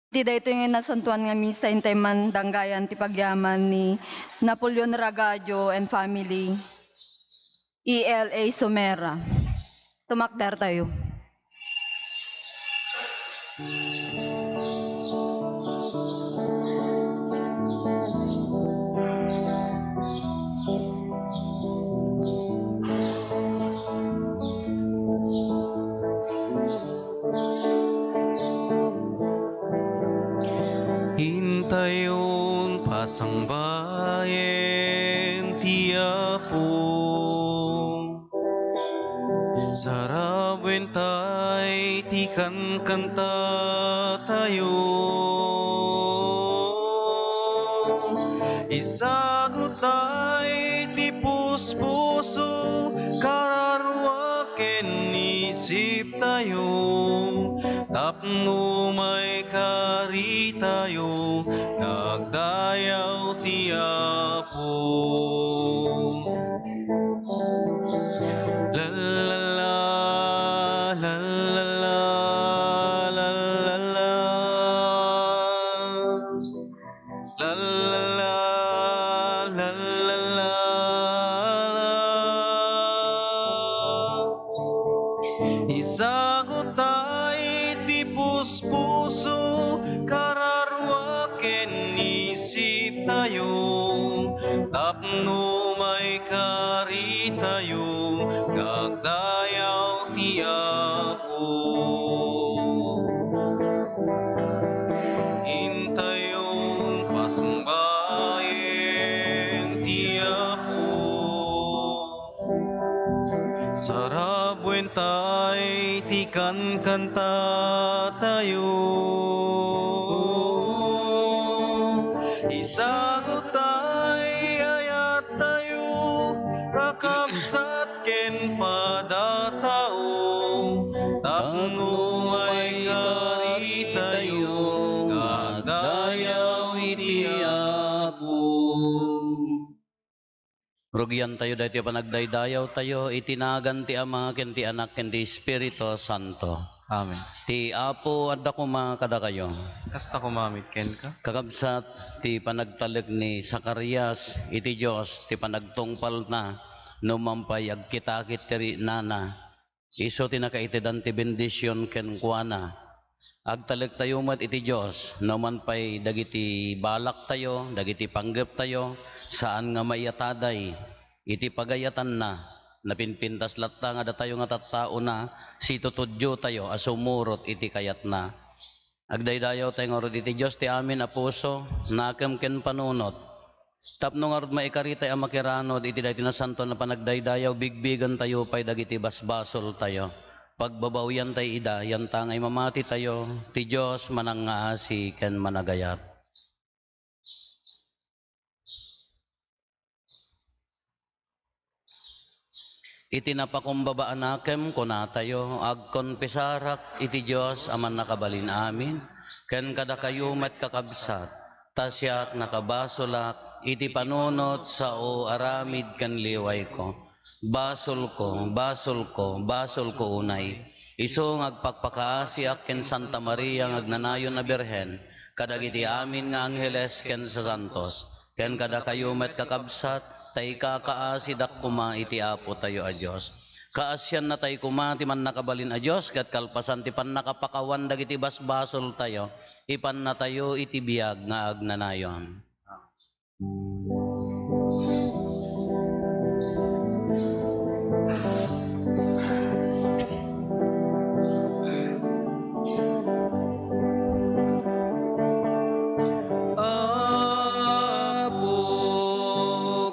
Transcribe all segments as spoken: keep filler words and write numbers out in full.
Iti daytoy nga nasantuan nga misa, intay man danggayan ti pagyaman ni Napoleon Ragadio and family, E L A Somera. Tumakder tayo. Intayon pasangbayen ti Apo. Sarabuen tay ti kankantatayo. Isagut tay ti puspuso, kararua ken isiptayo. Tapno maikaritayo nga agdayaw ti Apo. La la la, la la la, la la la. La la la, la la la, la. Isagut tay ti puspuso, kararua ken isiptayo, tapno maikaritayo nga agdayaw ti Apo. Intayon pasangbayen ti Apo. Sarabuen tay ti kankantatayo. Isagut tay ayattayo, kakabsat ken padatao, tapno maikaritayo nga agdayaw iti Apo. Rugiantayo daytoy panagdaydayawtayo iti nagan ti Ama, ken ti Anak, ken ti Espiritu Santo. Amen. Ti Apo adda koma kadakayo. Kasta koma met kenka. Kakabsat, ti panagtalek ni Zacarias iti Dios ti panagtungpalna no man pay agkitakit ti rinana. Isu ti nakaitedan ti bendision kenkuana. Agtalektayo met iti Dios, no man pay dagiti balaktayo, dagiti panggeptayo, saan nga maiyataday iti pagayatanna. Napinpintas latta nga datayo nga tattaona, situtudiotayo a sumurot iti kayatna. Agdaydayawtay ngarud iti Dios ti amin a puso, nakem ken panunot. Tapno ngarud maikaritay a makiranod iti daytoy nasantoan a panagdaydayaw, bigbigentayo pay dagiti basbasoltayo. Pagbabawiantay ida, yanta nga imamatitayo, ti Dios manangngaasi ken managayat. Iti napakumbaba a nakem, kunatayo, agkonfesarak iti Dios a Mannakabalin-amin, ken kadakayo met, kakabsat, ta siak nakabasolak iti panunot sao aramid ken liwayko. Basolko, basolko, basolko unay. Isu nga agpakpakaasiak ken Santa Maria nga agnanayon a Birhen, kadagiti amin nga angheles ken sasantos, ken kadakayo met, kakabsat, ta ikakaasidak koma iti Apotayo a Dios. Kaasiannatay koma ti Mannakabalin a Dios, ket kalpasan ti pannakapakawan dagiti basbasoltayo, ipannatayo iti biag nga agnanayon. Apo,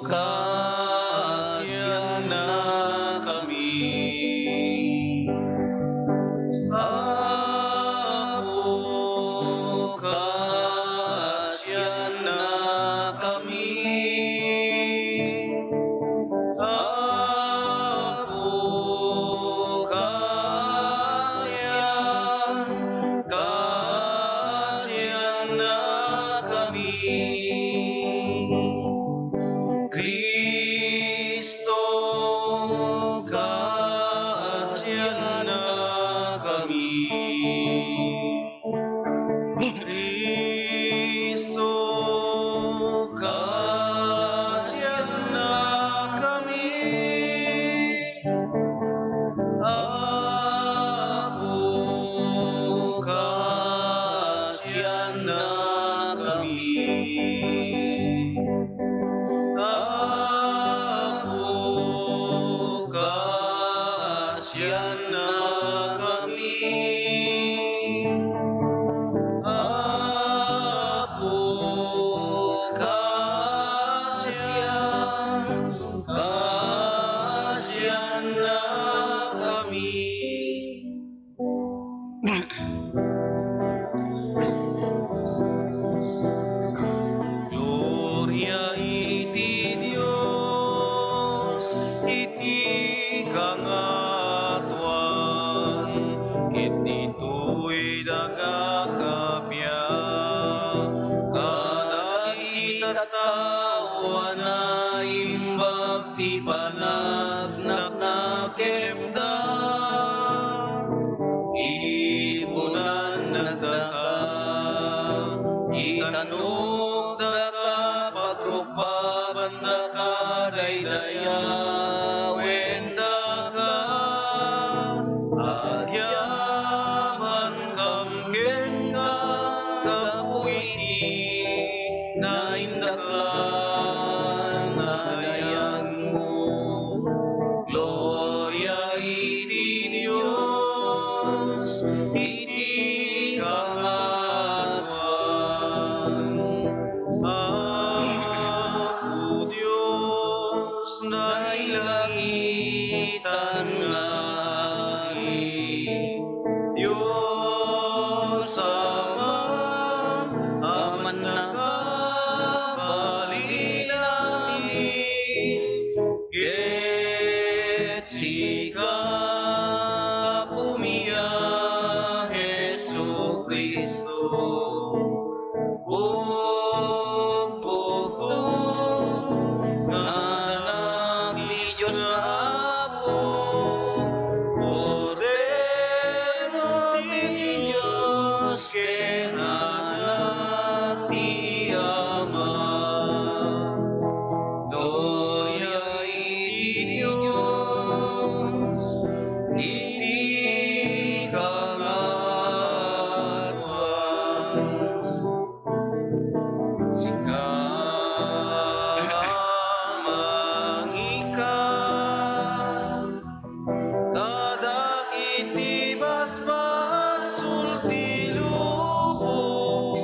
kaasiannakami. Apo, kaasiannakami. Apo, kaasian-, kaasiannakami. Cristo, kaasiannakami. nga kappia, kadagiti tattao a naimbag ti panagnaknakemda. Ipunannakdaka, itanukdaka, pagrukbabandaka, daydayawendaka. Agyamankam kenka gapu iti naindaklan a dayagmo. Gloria iti Dios iti kangatoan. Apo Dios, nailangitan nga agin, Dios Ama a mannakabalin amin, ket sika, Apomi a Jesu-Cristo, bugbugto nga Anak ti Dios nga Apo, Kordero ti Dios ken Anak ti Ama. Gloria iti Dios iti kangatoan. Sika a mangikan kadagiti basbasol ti lubong,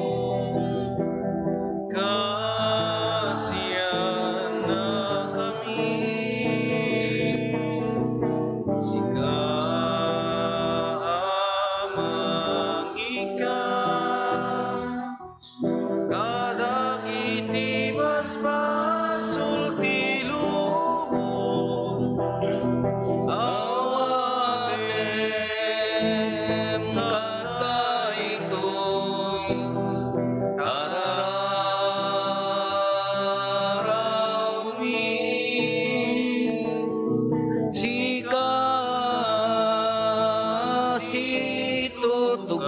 kaasiannakami. Sika a mangikan kadagiti basbasol ti lubong, awatem kadaytoy karararawmi. Sika situtugaw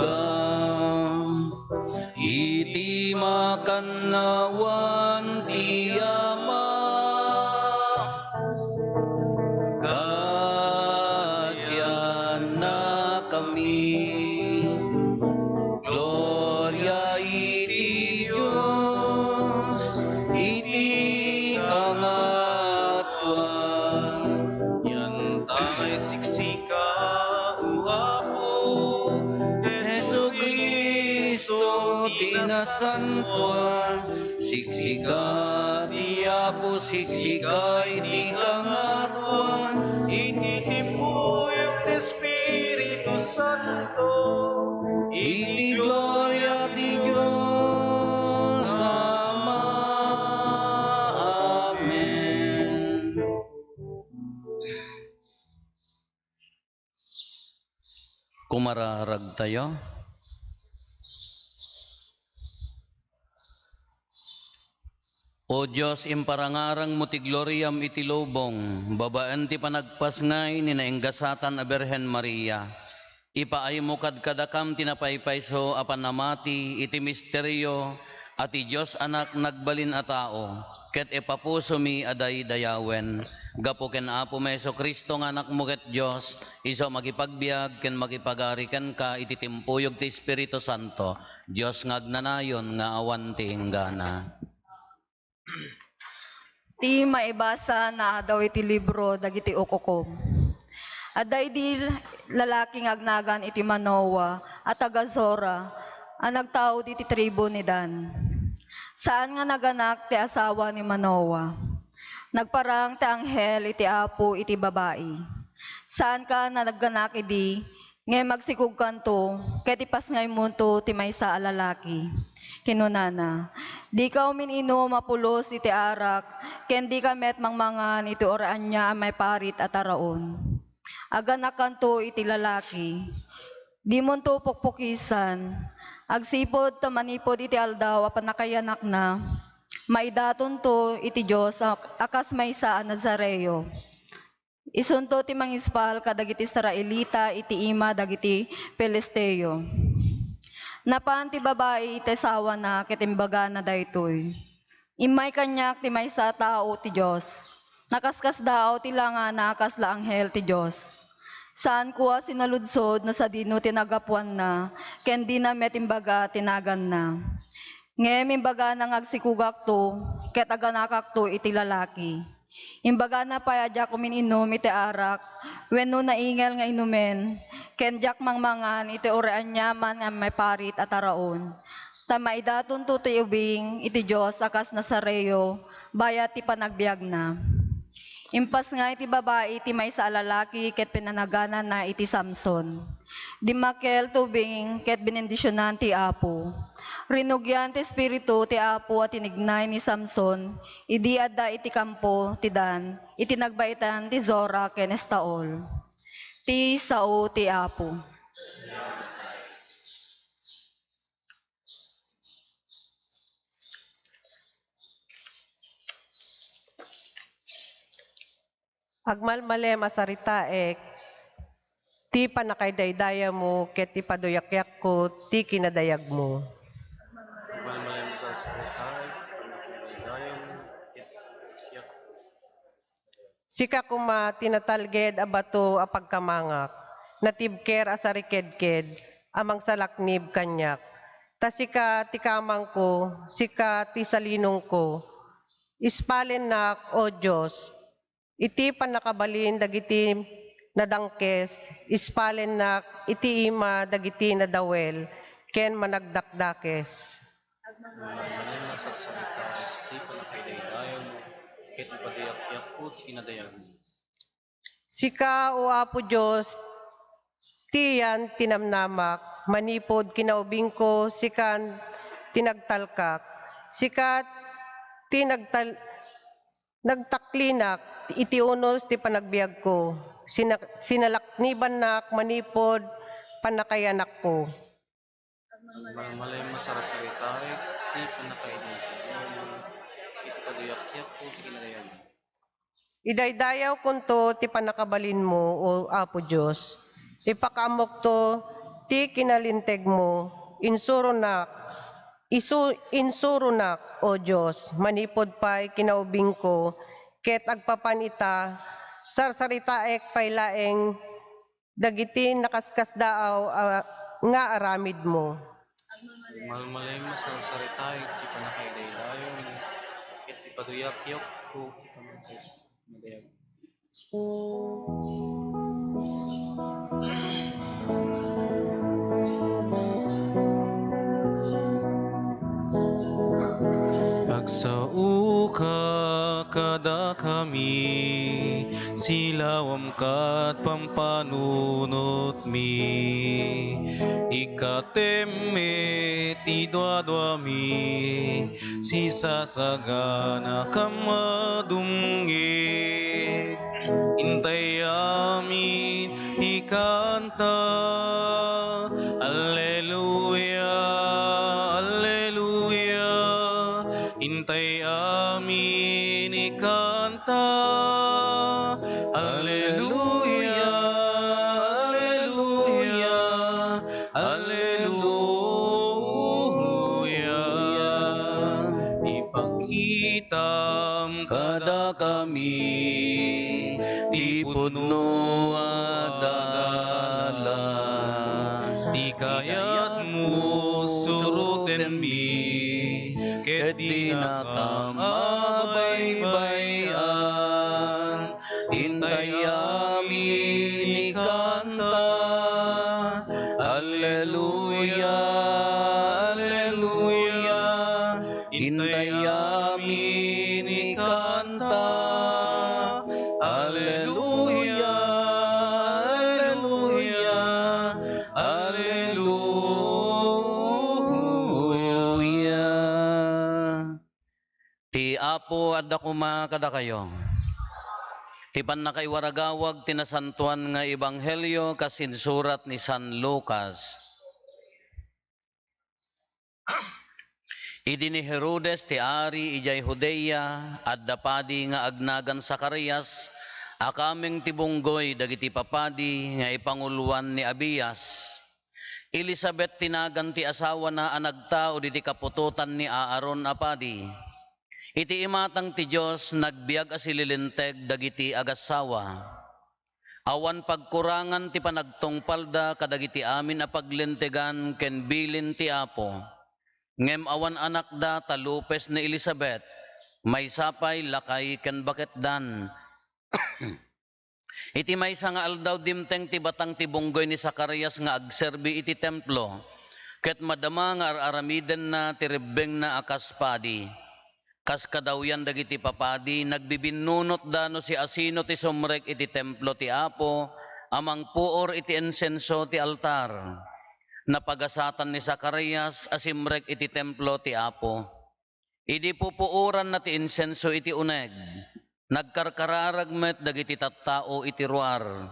iti makannawan ti Ama. Kaasiannakami. Gloria iti Dios iti kangatoan. Yantay siksika, O Apo Jesu-Cristo ti nasantoan. Siksika ti Apo, siksika iti kangatoan, iti timpuyog ti Espiritu Santo, iti gloria ti Dios Ama. Amen. Kumararagtayo. O Dios, imparangarangmo ti gloriam iti lubong, babaen ti panagpasngay ni nainggasatan a Birhen Maria. Ipaaymo kadkadakam ti napaypayso a pannamati iti misterio a ti Dios Anak nagbalin a tao, ket ipapusomi a daydayawen. Gapu ken Apomi Jesu-Cristo nga Anakmo ket Dios, isu a makipagbiag ken makipagari kenka iti timpuyog ti Espiritu Santo, Dios nga agnanayon nga awan ti inggana. Ti maibasa naadaw iti libro dagiti ukukog. Adda idi lalaki nga agnagan iti Manoa a taga Zora a nagtaud iti tribu ni Dan. Saan nga naganak ti asawa ni Manoa. Nagparang ti anghel iti Apo iti babai. Saanka nga nagganak idi, ngem agsikogkanto, ket ipasngaymonto ti maysa a lalaki. Kinunana, "Dika umin-inum a pulos iti arak, ken dika met mangmangan iti ura ania a maiparit a taraon. Aganakkanto iti lalaki." Dimonto pukpukisan, agsipud ta manipud iti aldaw a pannakayanakna, maidatonto iti Dios a, a kas maysa a Nazareo. Isunto ti mangispal kadagiti Israelita iti ima dagiti Filisteo. Napan ti babai iti asawana ket imbagana daytoy, "Immay kaniak ti maysa a tao ti Dios. Nakaskasdaaw ti langana a kasla anghel ti Dios. Saanko a sinaludsod no sadino ti nagapuanna ken dina met imbaga ti naganna. Ngem imbagana nga agsikugakto ket aganakakto iti lalaki." Imbagana pay a diak umin-inum iti arak wenno naingel nga inumen, ken diak mangmangan iti uray aniaman nga maiparit a taraon. Ta maidatonto ti ubing iti Dios a kas Nazareo bayat ti panagbiagna. Impasngay ti babai ti maysa a lalaki ket pinanaganana iti Samson. Dimmakkel ti ubing ket binendisionan ti Apo. Rinugian ti Espiritu ti Apo a tinignay ni Samson idi adda iti kampo ti Dan, iti nagbaitan ti Zora ken Estaol. Ti sao ti Apo. Agmalmalem a saritaek ti pannakaidaydayawmo ket ipaduyakyakko ti kinadayagmo. Agmalmalem a saritaek ti pannakaidaydayawmo ket ipaduyakyakko. Sika koma ti natalged a bato a pagkamangak, natibker a sarikedked a mangsalaknib kaniak. Ta sika ti kamangko, sika ti salinongko. Ispalennak, O Dios, iti pannakabalin dagiti nadangkes, ispalennak iti ima dagiti nadawel ken managdakdakes. Agmalmalem a saritaek ti pannakaidaydayawmo, ket ipaduyakyakko ti kinadayagmo. Sika, O Apo Dios, ti yan ti namnamak, manipud kinaubingko, sikan ti nagtalkak. Sika ti nagtal-, nagtaklinak iti unos ti panagbiagko. Sina-, sinalaknibannak manipud pannakayanakko. Agmalmalem a saritaek ti pannakaidaydayawmo, ket ipaduyakyakko ti kinadayagmo. Idaydayawkonto ti pannakabalinmo, O Apo Dios. Ipakaammokto ti kinalintegmo. Insuronak, isu-, insuronak, O Dios, manipud pay kinaubingko, ket agpapan ita, sarsaritaek pay laeng dagiti nakaskasdaaw a, nga aramidmo. Agmalmalem a saritaek ti pannakaidaydayawmo, ket ipaduyakyakko ti pannakaidayag. Agsaoka kadakami, silawam kat pampanunotmi. Ikkatem met ti duaduami, sisasaganakam a dumngeg. Intay amin ikanta, Alleluia, Alleluia. Intay amin ikanta, Alleluia, Alleluia, Alleluia. Ipakita Itam kadakami ti pudno a dalan. Ti kayatmo surotenmi, ket dinakam a baybay-an. Intay amin ikanta, Alleluia, Alleluia. Intay amin ikanta, Alleluia, Alleluia, Alleluia. Ti Apo adda koma kadakayo. Ti pannakaiwaragawag ti nasantoan nga ebanghelio kas insurat ni San Lucas. Idi ni Herodes ti ari idiay Judea, adda padi nga agnagan Zacarias a kameng ti bunggoy dagiti papadi nga ipanguloan ni Abias. Elisabet ti nagan ti asawana a nagtaud iti kaputotan ni Aaron a padi. Iti imatang ti Dios, nagbiag a sililinteg dagiti agassawa. Awan pagkurangan ti panagtungpalda kadagiti amin a paglintegan ken bilin ti Apo. Ngem awan anakda ta lupes ni Elisabet, maysa pay lakay ken baketdan. Iti maysa nga aldaw, dimteng ti batang ti bunggoy ni Zacarias nga agserbi iti templo, ket madama nga ar-aramidenna ti rebbengna a kas padi. Kas kadawyan dagiti papadi, nagbibinnunotda no siasino ti sumrek iti templo ti Apo a mangpuor iti insenso ti altar. Napagasatan ni Zacarias a simrek iti templo ti Apo. Idi pupuoranna ti insenso iti uneg, nagkarkararag met dagiti tattao iti ruar.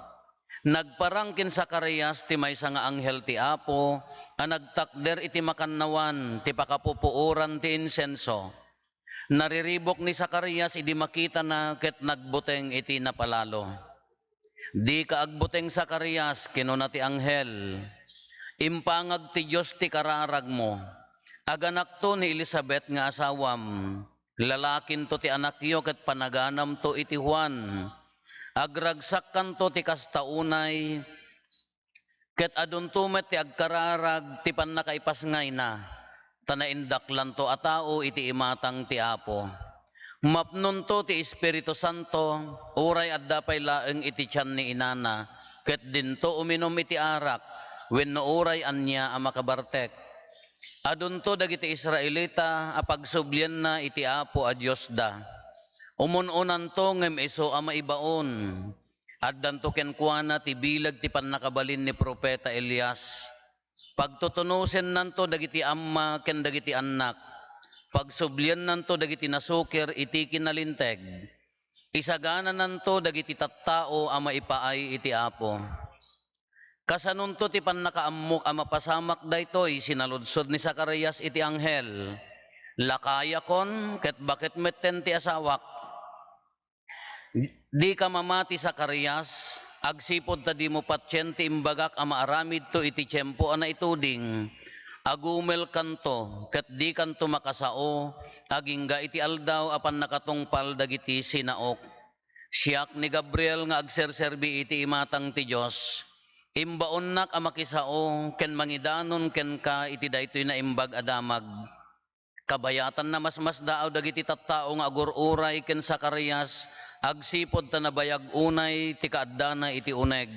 Nagparang ken Zacarias ti maysa nga anghel ti Apo a nagtakder iti makannawan ti pakapupuoran ti insenso. Nariribuk ni Zacarias idi makitana ket nagbuteng iti napalalo. "Dika agbuteng, Zacarias," kinuna ti anghel. "Impangag ti Dios ti kararagmo. Aganakto ni Elisabet nga asawam. Lalakinto ti anakyo ket panaganamto iti Juan. Agragsakkanto ti kasta unay, ket adunto met ti agkararag ti pannakaipasngayna, ta naindaklanto a tao iti imatang ti Apo. Mapnonto ti Espiritu Santo, uray adda pay laeng iti tian ni inana, ket dinto uminum iti arak, wenno uray ania a makabartek. Adunto dagiti Israelita a pagsublianna iti Apo a Diosda. Umun-unanto ngem isu a maibaon. Addanto kenkuana ti bileg ti pannakabalin ni profeta Elias. Pagtutunusennanto dagiti amma ken dagiti annak. Pagsubliannanto dagiti nasukir iti kinalinteg. Isaganananto dagiti tattao a maipaay iti Apo." "Kasanonto ti pannakaammok a mapasamak daytoy?" sinaludsod ni Zacarias iti anghel. "Lakayakon, ket baket metten ti asawak." "Dika mamati, Zacarias, agsipud ta dimo patien ti imbagak a maaramidto iti tiempo a naituding. Agumelkanto, ket dikanto makasao agingga iti aldaw a pannakatungpal dagiti sinaok. Siak ni Gabriel nga agserserbi iti imatang ti Dios. Imbaonnak a makisao ken mangidanon kenka iti daytoy naimbag a damag." Kabayatanna, masmasdaaw dagiti tattao nga agur-uray ken Zacarias agsipud ta nabayag unay ti kaaddana iti uneg.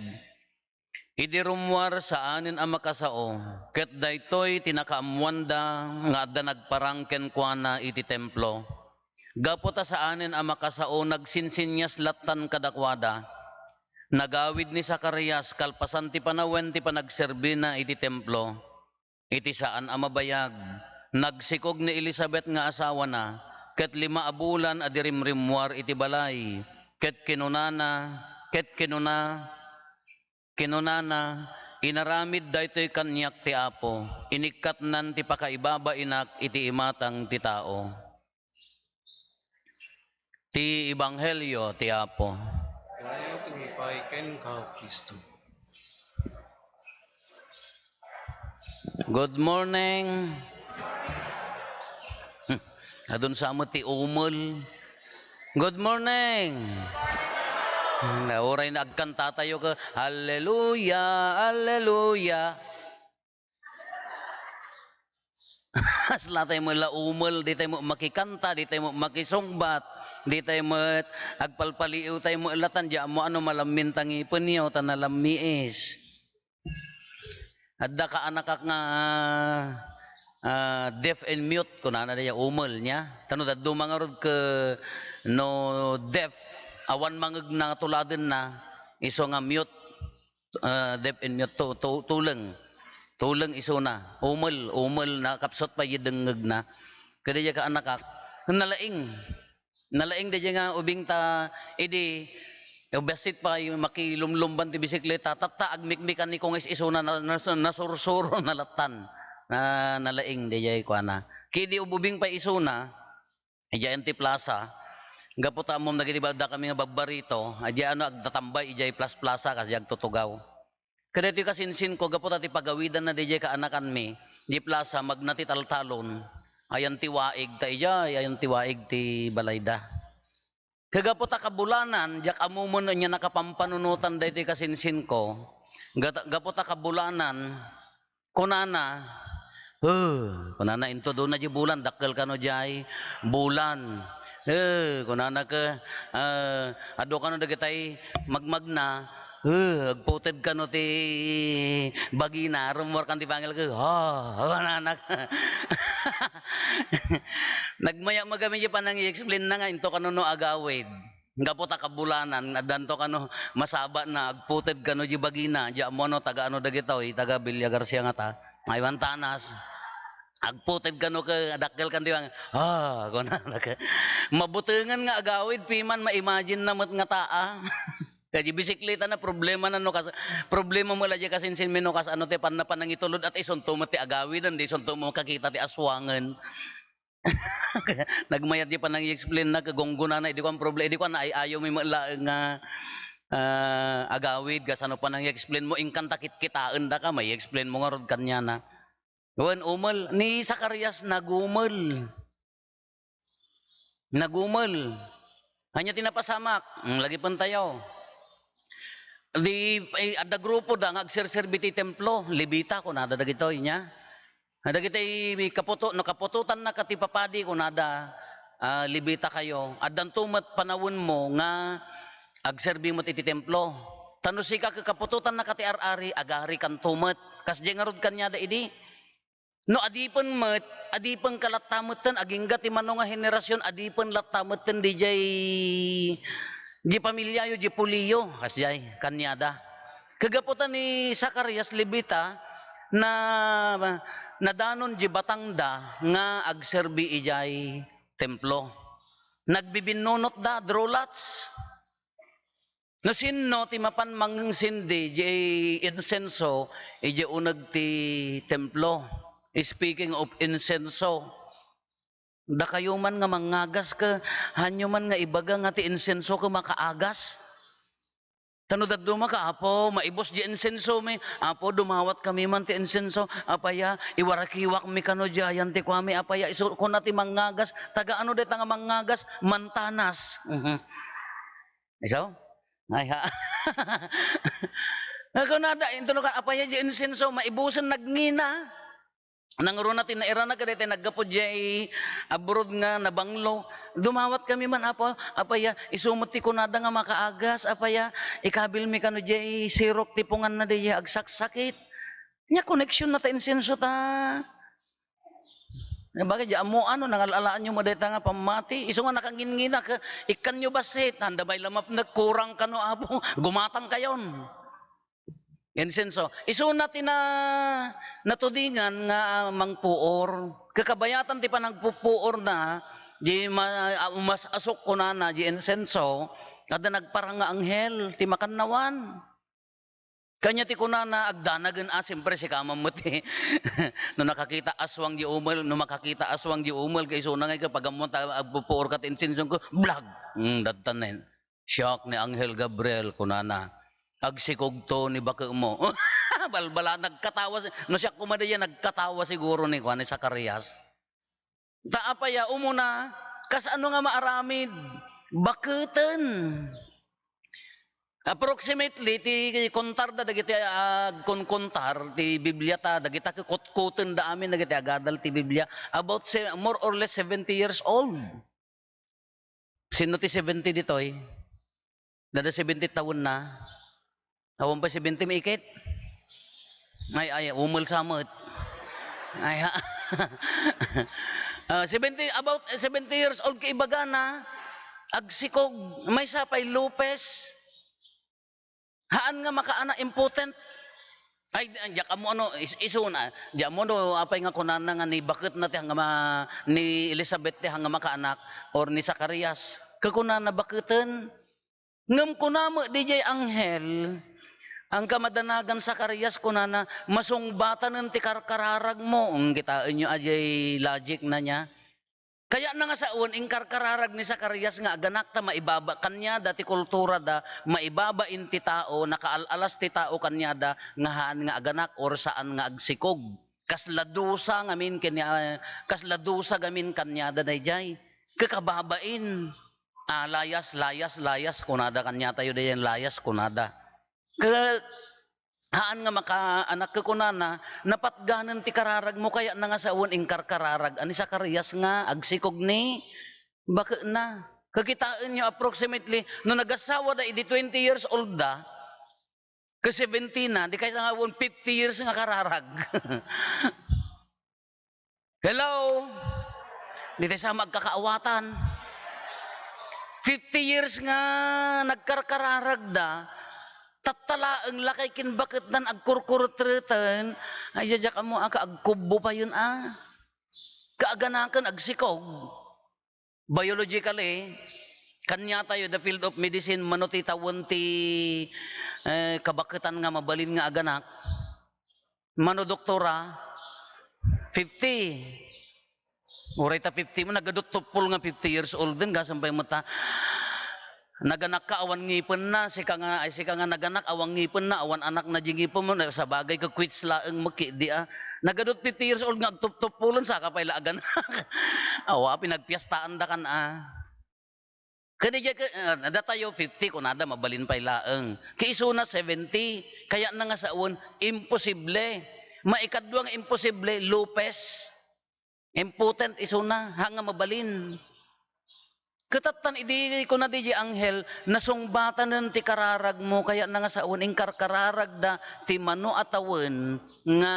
Idi rummuar, saanen a makasao, ket daytoy ti nakaammoanda nga adda nagparang kenkuana iti templo. Gapu ta saanen a makasao, nagsinsinnias lattan kadakuada. Nagawid ni Zacarias kalpasan ti panawen ti panagserbina iti templo. Iti saan a mabayag, nagsikog ni Elisabet nga asawana, ket lima a bulan a di rimrimmuar iti balay, ket kinunana, ket kinuna, kinunana, "Inaramid daytoy kaniak ti Apo, inikkatnan ti pakaibabainak iti imatang ti tao." Ti Ebanghelio ti Apo. Kayat umipay kenka, Kristo. Good morning. Hmm. Adun sa met ti umel. Good morning. Na, uray na agkantatayo ka, "Alleluia, alleluia." Kasla tayo met la umel, di tayo met makikanta, di tayo met makisungbat, di tayo met agpalpaliiw tayo met latan, di ammo ano malammin ta ngipenyo, ta nalammiis. Adda kaanakak nga, ah, deaf and mute, kunana daya, umel niya. Tano dadduma ngarud ke no deaf, awan mangegna tuladenna, isu nga mute. Ah, deaf and mute to, to, tuleng. Tuleng isuna. Umel, umel na, kapsut pay dengngegna. Kada diay kaanakak, nalaing. Nalaing daydiay nga ubing ta, idi, Bassit pay makilumlumban ti bisikleta, tatta, agmikmikan ni Kong is-isuna, na, na, nasursuro, nalattan. Na, nalaing, dayjay kuana. Kidi ububing pay isuna, idiay ti plaza, gapu ta ammom dagiti ba-, dakami nga babbarito, idiay ano, agtatambay, idiay plas-, plaza, kas di agtutugaw. Kadaytoy kasinsinko, gapu ta ti pagawidanna dayjay kaanakanmi, di plaza, magna ti taltalon, ayan ti waig, ta idiay, ayan ti waig ti balayda. Kagapu ta kabulanan, diak ammo met ania nakapampanunotan daytoy kasinsinko. Gata-, gapu ta kabulanan, kunana, "Huh," kunana, "intudona di bulan, dakkel kano diay bulan." "Huh," kunana ke, ah, adu kano dagitay magmagna, "Huh, agputed kano ti bagina, rummuar kan ti pangil ke." "Ha," kunana. Nagmayat magami di panang i-explain na nga into kano no agawid. Gapu ta kabulanan, addanto kano masaba na, agputed kano di bagina, di ammo no, taga ano dagitoy, taga Villa Garcia ngata. Ay, Mantanas. Agputed kano ke, adakkel kan di bang, "Ah," kunana ke. Mabutengen nga agawid, piman ma-imagine na met nga taa. Kadi bisikleta na problema na no kas-, problema mo la di kasinsin mi no kas ano ti panna panangitulod at isunto met ti agawiden, di isunto mo kakita ti aswangen. Nagmayat di panang i-explain na, kagunggunana, idi ko ang proble-, idi ko ang ay-ayo mi met laeng nga, ah, agawid, kasano panang i-explain mo, ingkan ta kitkitaen da ka, may explain mo ngarud kaniana. Wen, umel, ni Zacarias nagumel. Nagumel. Ania ti napasamak? Hmm, lagipentayo. Di, eh, adda grupo da nga agserserbi ti templo, Levita, kunada dagitoy, nia? Dagiti kaputo-, no kaputotanna ka ti papadi, kunada, ah, "Levita kayo." Addanto met panawenmo nga agserbi met iti templo. Ta no sika ket kaputotanna ka ti ar-ari, agarikanto met. Kasdiay ngarud kaniada idi. No adipen met, adipen ka latta metten, agingga ti mano nga henerasyon, adipen latta metten didiay, di pamiliayo, di puliyo, kasdiay, kaniada. Kagapu ta ni Zacarias Levita, na, nadanon di batangda nga agserbi idiay templo. Nagbibinnunotda, draw lots. No sinno ti mapan manginsindi diay insenso idiay uneg ti templo? Speaking of insenso, dakayo man nga mangngagas ket haanyo man nga ibaga nga ti insenso ket makaagas? Ta no dadduma ka, "Apo, maibus diay insensomi. Apo, dumawat kami man ti insenso. Apaya, iwarakiwakmi kano diayan ti kuami. Apaya," isu-, kuna ti mangngagas, "Taga ano dayta nga mangngagas?" "Mantanas." Mhm. Isu? Ay, ha. Kunada, inton ka, apaya di insenso, maibusen nagngina. Nangruna ti nairana kadaytoy naggapu diay abroad nga nabanglo. "Dumawat kami man, Apo, apaya, isu met ti kunada nga makaagas, apaya, ikabilmi kano diay sirok ti punganna diay agsaksakit." Nia, connection na ta insenso ta. Bagay, di ammo ano, nangal-alaanyo mo dayta nga pammati. Isu nga nakangingina, ka-, ikkanyo bassit, anda may lamapnek, kurang kano, Apo, gumatang kayon. Insenso. Isuna ti na-, natudingan nga, ah, mangpuor. Kakabayatan ti panagpupuorna, di ma-, ah, mas asuk kunana, di insenso, adda nagparang nga anghel, ti makannawan. Kanya ti kunana, agdanagen a, siempre, sika man met ti, no nakakita aswang di umel, no makakita aswang di umel, kay isuna nga ikaw, pag-ammo ta, agpupuor ka ti insenso ko, blag! Mm, dadtan na yun. Siak ni Anghel Gabriel, kunana, "Agsikogto ni bakemo." Balbala, nagkatawa si, no siak kumada yan, nagkatawa siguro ni, kuan, ni Zacarias. Ta apaya, umuna, kasano nga maaramid? Baketen. Approximately, ti kontar da dagiti agkonkontar ti Biblia ta, dagita kukutkoten da amin dagiti agadal ti Biblia, about se-, more or less seventy years old. Sino ti seventy ditoy? Dada seventy tawenna? Awan pa seventy maikit? Ay, ay, umel sa met. Ay, ha. Ah, seventy, about, eh, seventy years old kay ibagana, agsikog, maysa pay lupes. Haan nga makaanak, impotent. Ay, di-, diak ammo ano, is-, isuna, di ammo no, apay nga kunana nga ni baket na ti hanga ma-, ni Elizabeth ti hanga makaanak, or ni Zacarias. Kakunana baketen. Ngem kuna met dijay anghel, angka madanagan Zacarias, kunana, "Masungbatanen ti karkararagmo." Eng, kitaenyo a jay logic na niya. Kayatna nga sawen, inkarkararag ni Zacarias nga aganak ta maibaba kaniada ti kulturada, maibaba in ti tao, nakaal-alas ti tao kaniada nga haan nga aganak or saan nga agsikog. Kasla dusa ngamin ken, ah, kasla dusa ngamin kaniada dayjay. Kakababain. Ah, layas, layas, layas, kunada kaniatayo dayjay, layas, kunada. Ket haan nga makaanak, kunana, napatganen ti kararagmo, kayatna nga sawen, inkarkararag a ni Zacarias nga agsikog ni baketna. Kakitaenyo, approximately, no nagasawada idi twenty years old da, ket seventy na, di kayatna nga sawen, fifty years nga kararag. Hello? Di tayo sa magkakaawatan. Fifty years nga nagkarkararagda, tattalaeng lakay kin baketdan agkurkurutreten, ay, diak ammo a, kaagkubbo payen a. Kaaganaken agsikog. Biologically, kaniatayo, the field of medicine, mano ti tawen ti, eh, kabaketan nga mabalin nga aganak? Mano, doktora? Fifty. Uray ta fifty mo, nagadut tuppol nga fifty years old din, gasam pay mo ta. Naganak ka, awan ngipenna, sika nga, ay, sika nga naganak, awan ngipenna, awan anakna di ngipenmo, na, sabagay, ka quits laeng mo, ki, di, ah. Nagadut fifty years old nga agtuptuppulen, saka pay la aganak. Awa, pinagpiestaanda kan, ah. Kadi diay ke, ah, datayo fifty, kunada, mabalin pay laeng. Ki isuna seventy, kayatna nga sawen, imposible. Maikadua nga imposible, lupes. Impotent isuna, ha nga mabalin. Ket tattan idi kuna diay anghel, "Nasungbatanen ti kararagmo," kayatna nga sawen, inkarkararagda ti mano a tawen nga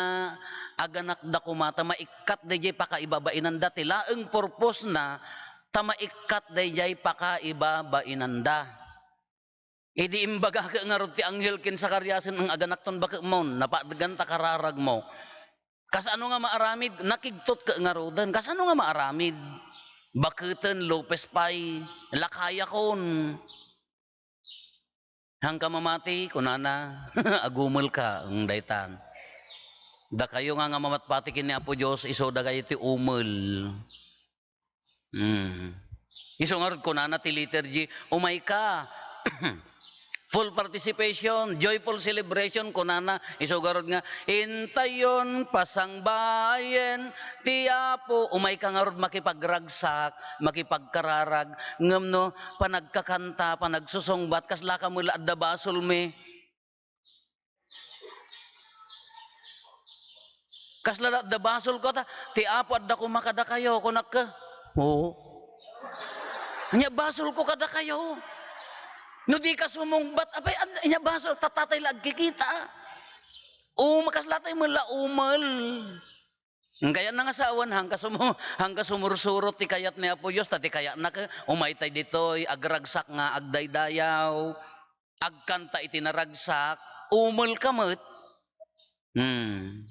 aganakda koma, ta maikkat daydiay pakaibabainanda, ti laeng purpose na, ta maikkat daydiay pakaibabainanda. Idi imbaga ke ngarud ti anghel ken Zacariasen, "Eng, aganakton baketmon, napatgan ta kararagmo." Kasano nga maaramid? Nakigtot ke ngaruden. Kasano nga maaramid? Baketen, lupes pay, lakayakon. Hangka mamati, kunana, "Agumel ka, eng, daytan." Dakayo nga, nga mamatpati ken ni Apo Dios, isu dakayo ti umel. Hmm. Isu ngarud kunana ti liturgy, "Umay ka." Full participation, joyful celebration, kunana, isu ngarud nga, "Intayon, pasangbayen ti Apo." Umay ka ngarud makipagragsak, makipagkararag, ngem no, panagkakanta, panagsusungbat, kasla ka met la adda basolmi. Kasla adda basolko ta, "Ti Apo adda koma kadakayo," kunak ka. Oo. Ania basolko kadakayo. No di ka sumungbat, apay, ad-, ania basol, ta Tatay la agkikita. Oo, makasla tay met la umel. Kayatna nga sawen, hangka sumu-, hangka sumursurot ti kayat ni Apo Dios, ta ti kayatna ke, umay tay ditoy, agragsak nga agdaydayaw. Agkanta iti naragsak, umel ka met. Hmm.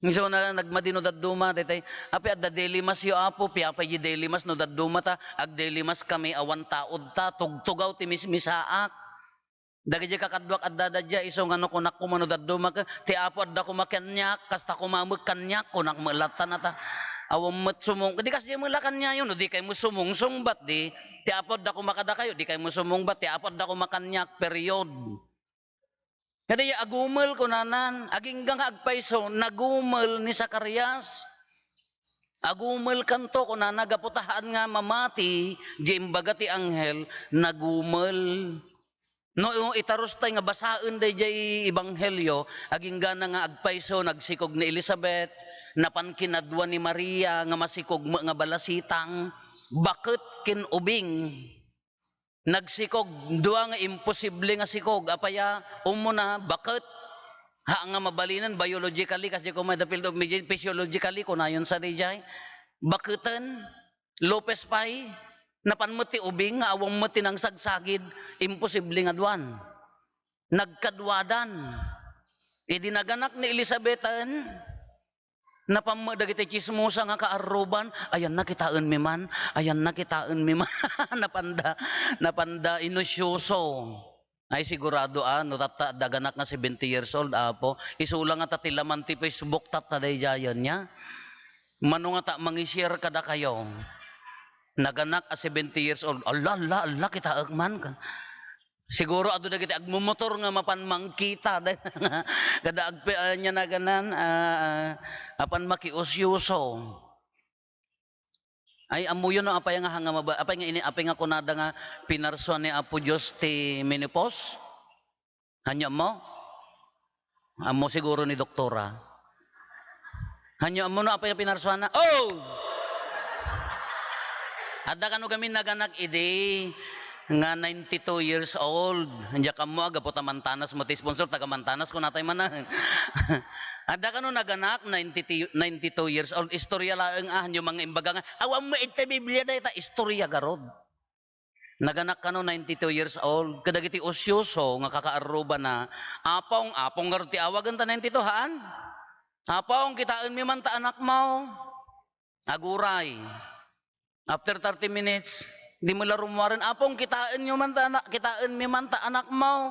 Isu na nagmadi no dadduma, daytay, "Apay adda daily mass yo, Apo?" "Piapay di daily mass no dadduma ta, ag-daily mass kami, awan taod ta, tugtugaw ti mismisaak." Dagiti kakaduak adda dadia, isu nga no kunak koma no dadduma, "Ti Apo adda koma kaniak, kasta koma met kaniak," kunak met latta nata. Awan met sumung-, di kasdi met la kaniayo, no di kay met sumungsungbat, di, "Ti Apo adda koma kadakayo," di kay met sumungbat, "Ti Apo adda koma kaniak," period. Kadi, "Agumel," kunanan, agingga nga agpayso, nagumel ni Zacarias. "Agumel kanto," kunana, gapu ta haan nga mamati, di imbaga ti anghel, nagumel. No, itarustay nga basaen daydiay ebanghelio, aginggana nga agpayso, nagsikog ni Elisabet, napan kinadua ni Maria nga masikog met nga balasitang, baket ken ubing. Nagsikog, dua nga imposible nga sikog. Apay a, umuna, baket. Ha nga mabalinen, biologically, kasdi koma the field of medicine, physiologically, kunayon sadiay. Baketen, lupes pay, napan met ti ubing nga awan met ti nangsagsagid, imposible nga duan. Nagkaduadan. Idi naganak ni Elisabeten, Napan met dagiti tsismosa nga kaarruban, "Ayanna, kitaenmi man, ayanna, kitaenmi man." Napanda, napanda inusyuso. Ay, sigurado, ah, no tatta, adda aganak nga seventy years old, Apo. Isu la nga ta ti laman ti Facebook, tatta daydiayen, nia? Mano nga ta mangi-share kadakayo? Naganak a seventy years old, "Alla, alla, alla, kitaek man." Siguro adu dagiti agmumotor nga mapan mangkita, kada agpe-, ania naganan, ah, ah, apan makiusyuso. Ay, ammoyo no apay nga hanga maba-, apay nga ini, apay nga kunada nga pinarsua ni Apo Dios ti menopause? Hanyo ammo? Ammo siguro ni doktora. Hanyo ammo no apay nga pinarsuana? Oh! Adda kano gamin naganak idi nga ninety-two years old. Diak ammo, a, gapu ta Mantanas mo ti sponsor, taga Mantanas, kunatay manen. Adda kano naganak, ninety, ninety-two years old. Istorya laeng, ah, hanyo mga imbaga nga, "Awan mo iti Biblia dayta." Istorya garud. Naganak kano, ninety-two years old, kadagiti usyoso nga kakaarrubana, "Apong, apong," garud ti awagen ta ninety-two, haan? "Apong, kitaenmi man ta anakmo." Aguray. After thirty minutes, di mo la rummuaren, "Apong, kitaenyo man ta anak-, kitaenmi man ta anakmo."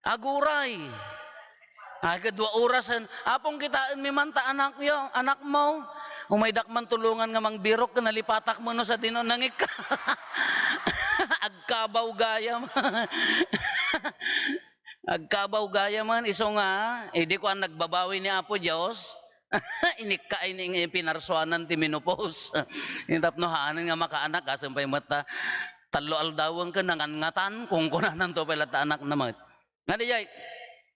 Aguray. Ay, kadua orasen, "Apong, kitaenmi man ta anakyo, anakmo." Umaydak man tulongan nga mangbirok, nalipatak mo no sa dino nangikka. Agkabaw gayam. Agkabaw gayam man, isu nga, idi kuan, nagbabawi ni Apo Dios. Inikka ini nga pinarsuanan ti menopause. Tapno haanen nga makaanak, asem pay met ta, tallo aldawen ken nangangatan, kunkunananto pay latta anakna met. Nga dayjay,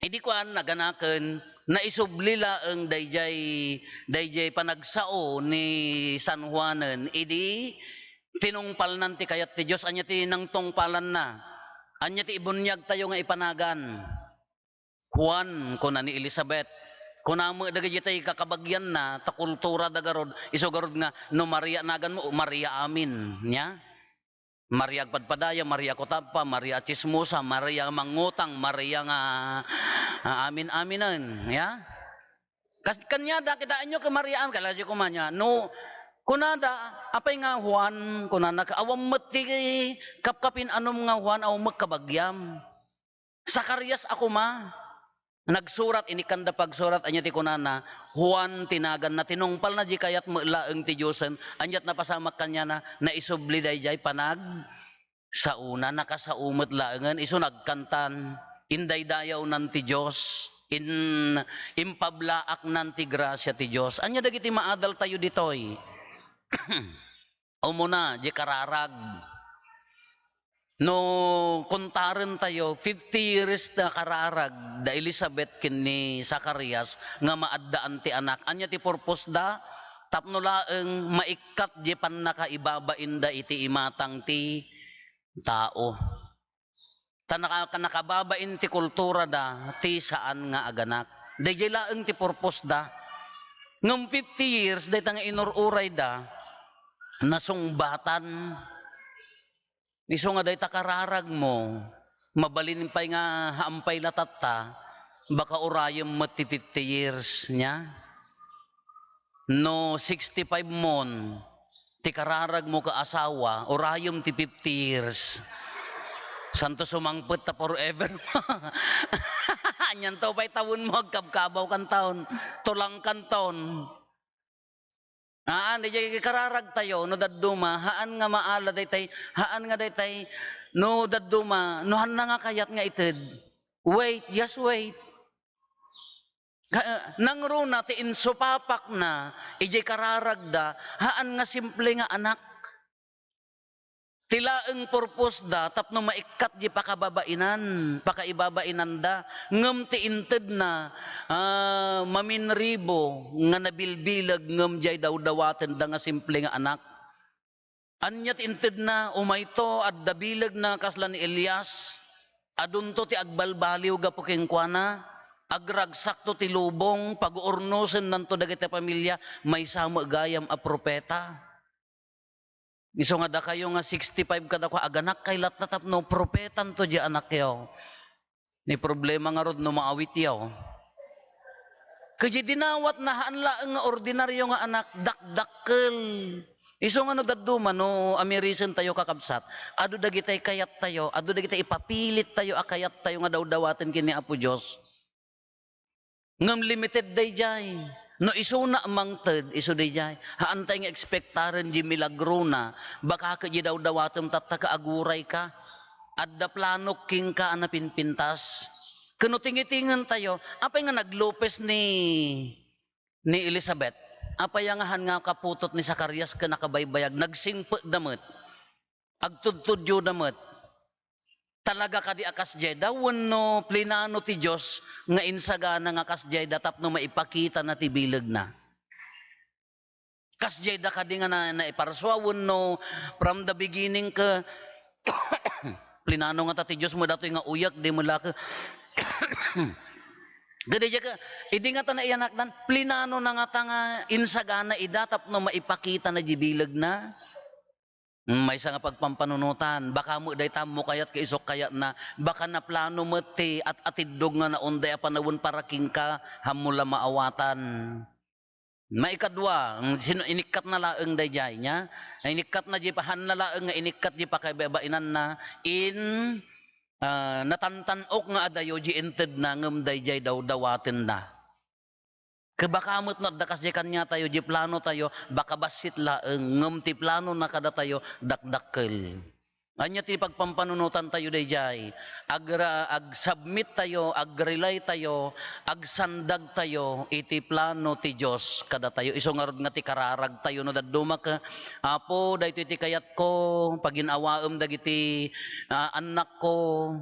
idi kuan, naganaken, naisubli laeng dayjay, dayjay panagsao ni San Juanen, idi tinungpalnan ti kayat ti Dios. Ania ti nangtungpalanna? Ania ti ibuniagtayo nga ipanagan? Juan, kuna ni Elizabeth. Kuna met dagiti kakabagianna, ta kultura da garud, isu garud nga, no Maria naganmo, Maria amin. Nia? Maria agpadpadaya, Maria kutappa, Maria tsismosa, Maria mangutang, Maria nga, ah, amin-aminen, ya? Kas-, kaniada, kitaenyo ken Maria amin, kalayo koma nia. No, kunada, "Apay nga Juan?" kunana, "Awan met ti kapkapin-anom nga Juan, awan met kabagiam." Zacarias a koma. Nagsurat, inikkanda pagsurat, ania ti kunana, Juan ti naganna, tinungpalna di kayat met laeng ti Diosen, aniat napasamak kaniana, naisubli daydiay panagsaona, nakasao met laengen, isu nagkantan, indaydayawnan ti Dios, in-, impablaaknan ti grasia ti Dios. Ania dagiti maadaltayo ditoy? Umuna, di kararag. No kontarentayo, fifty years na kararag da Elizabeth ken ni Zacarias nga maaddaan ti anak. Ania ti purpose da? Tapno laeng maikkat di pannakaibabainda iti imatang ti tao. Ta naka-, nakababain ti kulturada ti saan nga aganak. Daydiay laeng ti purpose da. Ngem fifty years, dayta nga inur-urayda, nasungbatan. Isu nga dayta kararagmo, mabalin pay nga haampay la tatta, baka urayem met ti fifty years, nia? No sixty-five mon, ti kararagmo ket asawa, urayem ti fifty years. Santo sumangpet ta forever. Anianto pay tawenmo, agkabkabaw kanton, tulang kanton. Haan, daydiay kararagtayo, no dadduma, haan nga maala daytay, haan nga daytay, no dadduma, no hanna nga kayat nga ited, wait, just wait. Ka-, nangruna ti insupapakna idiay kararagda, haan nga simple nga anak. Ti laeng purpose da tapno maikkat di pakababainan, pakaibabainanda, ngem ti intedna, ah, maminribo nga nabilbileg ngem diay dawdawatenda nga simple nga anak. Ania ti intedna? Umayto, adda bilegna kasla ni Elias. Adunto ti agbalbaliw gapu kenkuana. Agragsakto ti lubong, paguurnusennanto dagiti pamilia, maysa met gayam a profeta. Isu nga dakayo nga sixty-five kadakua, aganakkay latta tapno profetanto di anakyo. Ni problema ngarud no maawityo. Ket diay dinawatna, haan laeng nga ordinario nga anak, dakdakkel. Isu nga no dadduma, no amirisentayo, kakabsat, adu dagiti kayattayo, adu dagiti ipapilittayo a kayattayo nga dawdawaten ken ni Apo Dios. Ngem limited daydiay. No isuna a mangted, isu daydiay. Haantay nga ekspektaren diay milagrona, baka ket diay dawdawatem tatta ket agurayka. Adda planok kenka a napinpintas. Ket no tingitingen tayo, apay nga naglupes ni, ni Elizabeth? Apay nga haan nga kaputot ni Zacarias ken nakabaybayag? Nagsingpetda met. Agtudtudioda met. Talaga kadi a kasdiayda wenno plinano ti Dios nga insagana nga kasdiayda tapno maipakitana ti bilegna? Kasdiayda kadi nga na, naiparsua wenno from the beginning ket plinano ngata ti Dios met datoy nga uyek, di met la ket, kadi diay ket, idi ngata naiyanakdan, plinanona ngata nga insagana ida tapno maipakitana diay bilegna? Maysa nga pagpampanunotan, baka met dayta ammo kayat ket isuk kayatna, baka naplano met ti at-atiddog nga naunday a panawen para kenka, ammo la maawatan. Maikadua, sino, inikkatna laeng daydiay, nia? Inikkatna diay pa-, haanna laeng nga inikkat diay pakaibabainanna, in, ah, natantan-ok nga adayo diay intedna ngem daydiay dawdawatenna. Ket baka met no adda kasdiay kaniatayo, diay planotayo, baka bassit laeng, ngem ti planona kadatayo, dakdakkel. Ania ti pagpampanunotantayo daydiay? Agra-, agsubmittayo, agrelaytayo, agsandagtayo iti plano ti Dios kadatayo. Isu ngarud nga ti kararagtayo no dadduma ket, "Apo, daytoy ti kayatko, pagin-awaem dagiti, ah, annakko,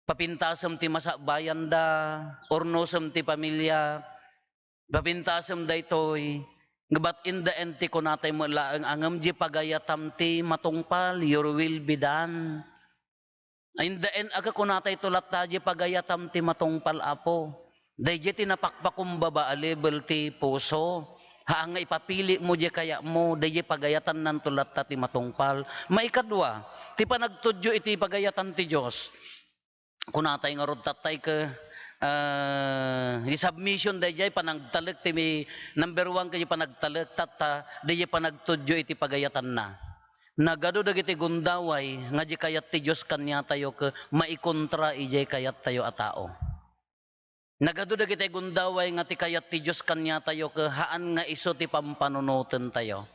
papintasem ti masakbayanda, urnosem ti pamilia, papintasem daytoy." But in the end, ti kunatay met laeng, "Ngem diay pagayatam ti matungpal, your will be done." In the end, aga, kunatayto latta, "Diay pagayatam ti matungpal, Apo." Daydiay ti napakpakumbaba a level ti puso. Haan nga ipapilimo diay kayatmo, daydiay pagayatannanto latta ti matungpal. Maikadua, ti panagtudyo iti pagayatan ti Dios. Kunatay ngarud tattay ket, ah, di submission daydiay panagtalek ti mi-, number one ket diay panagtalek tatta, daydiay panagtudyo iti pagayatanna. Nagadu dagiti gundaway nga di kayat ti Dios kaniatayo ket maikontra idiay kayattayo a tao. Nagadu dagiti gundaway nga ti kayat ti Dios kaniatayo ket haan nga isu ti pampanunotentayo.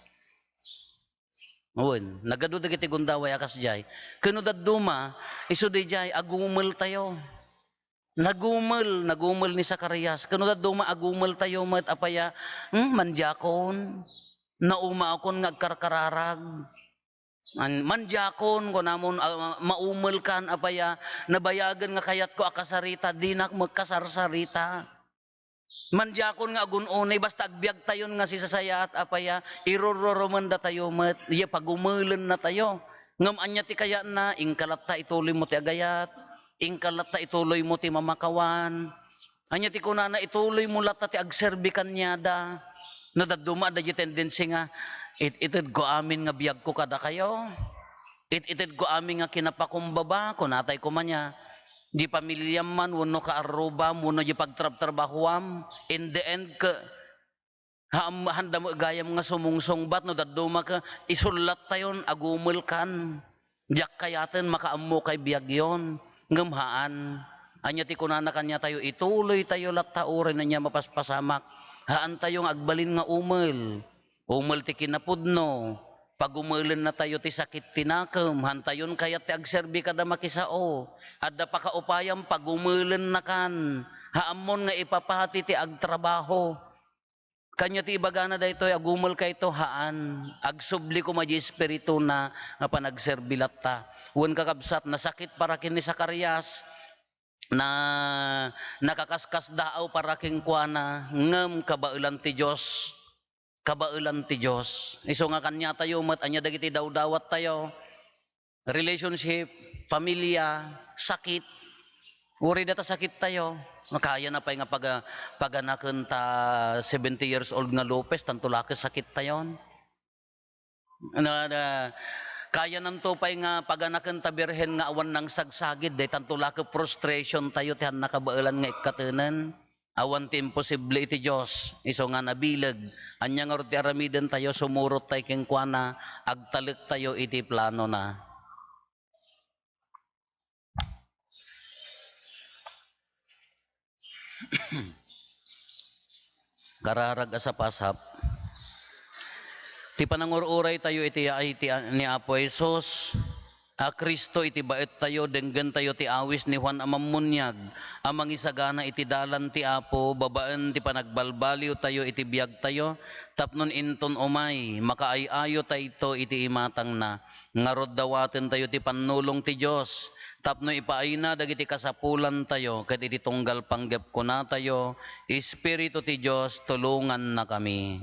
Wen, nagadu dagiti gundaway a kasdiay. Ket no dadduma, isu daydiay, agumeltayo. Nagumel, nagumel ni Zacarias. Ket no dadduma, agumeltayo met, apay a, hmm, mandiakon. Naumaakon nga agkarkararag. Man-, mandiakon, kunamon, ah, maumelkan, apay a, nabayagen nga kayatko a kasarita, dinak met kasarsarita. Mandiakon nga agun-unay, basta agbiagtayon nga sisasayaat, apay a, irururumendatayo met, ya pagumelennatayo. Ngem ania ti kayatna? Inka latta ituloymo ti agayat, inka latta ituloymo ti mamakawan. Ania ti kunana? Ituloymo latta ti agserbi kaniada. No dadduma, adda diay tendency nga, "It-itedko amin nga biagko kadakayo. It-itedko amin nga kinapakumbaba," kunatay koma nia. Di pamiliam man, wenno kaarrubam, wenno di pagtrabtrabahoam, in the end, ke-, ha-, handa met gayam nga sumungsungbat no dadduma ket isullattayon, agumelkan. Diak kayaten, makaammokay biagyon. Ngem haan. Ania ti kunana kaniatayo? Ituloytayo latta uray ania mapaspasamak. Haantayo nga agbalin nga umel. Umel ti kinapudno. Pagumelennatayo ti sakit ti nakem. Haantayon kayat ti agserbi kada makisao. Adda pakaupayam, pagumelennakan. Haan mon nga ipapati ti agtrabaho. Kania ti ibagana daytoy, agumelkayto? Haan. Agsubli koma di espirituna nga panagserbi latta. Wen, kakabsat, nasakit para ken ni Zacarias, na, nakakaskasdaaw para kenkuana, ngem kabaelan ti Dios. Kabaelan ti Dios. Isu nga kaniatayo met, ania dagiti dawdawattayo? Relationship, pamilya, sakit. Uray data sakittayo. Kayana pay nga paga-, paganaken ta seventy years old nga lupes, tanto la ket sakittayon. Na, na, kayananto pay nga paganaken ta birhen nga awan nangsagsagid, daytanto la ket frustrationtayo ti haan nakabaelan nga ikkatenen. Awan ti imposible iti Dios. Isu nga nabileg. Ania ngarud ti aramidentayo? Sumurottayo kenkuana, agtalektayo iti planona. Kararag a sapasap. Ti panangur-uraytayo iti yaay ti, ni Apo Jesus a Cristo iti baettayo, denggentayo ti awis ni Juan a Mammuniag a mangisagana iti dalan ti Apo babaen ti panagbalbaliwtayo iti biagtayo, tapno inton umay, makaay-ayotayto iti imatangna. Ngarud, dawatentayo ti pannulong ti Dios tapno ipaayna dagiti kasapulantayo, ket iti tunggal panggep kunatayo, Espiritu ti Dios, tulongannakami.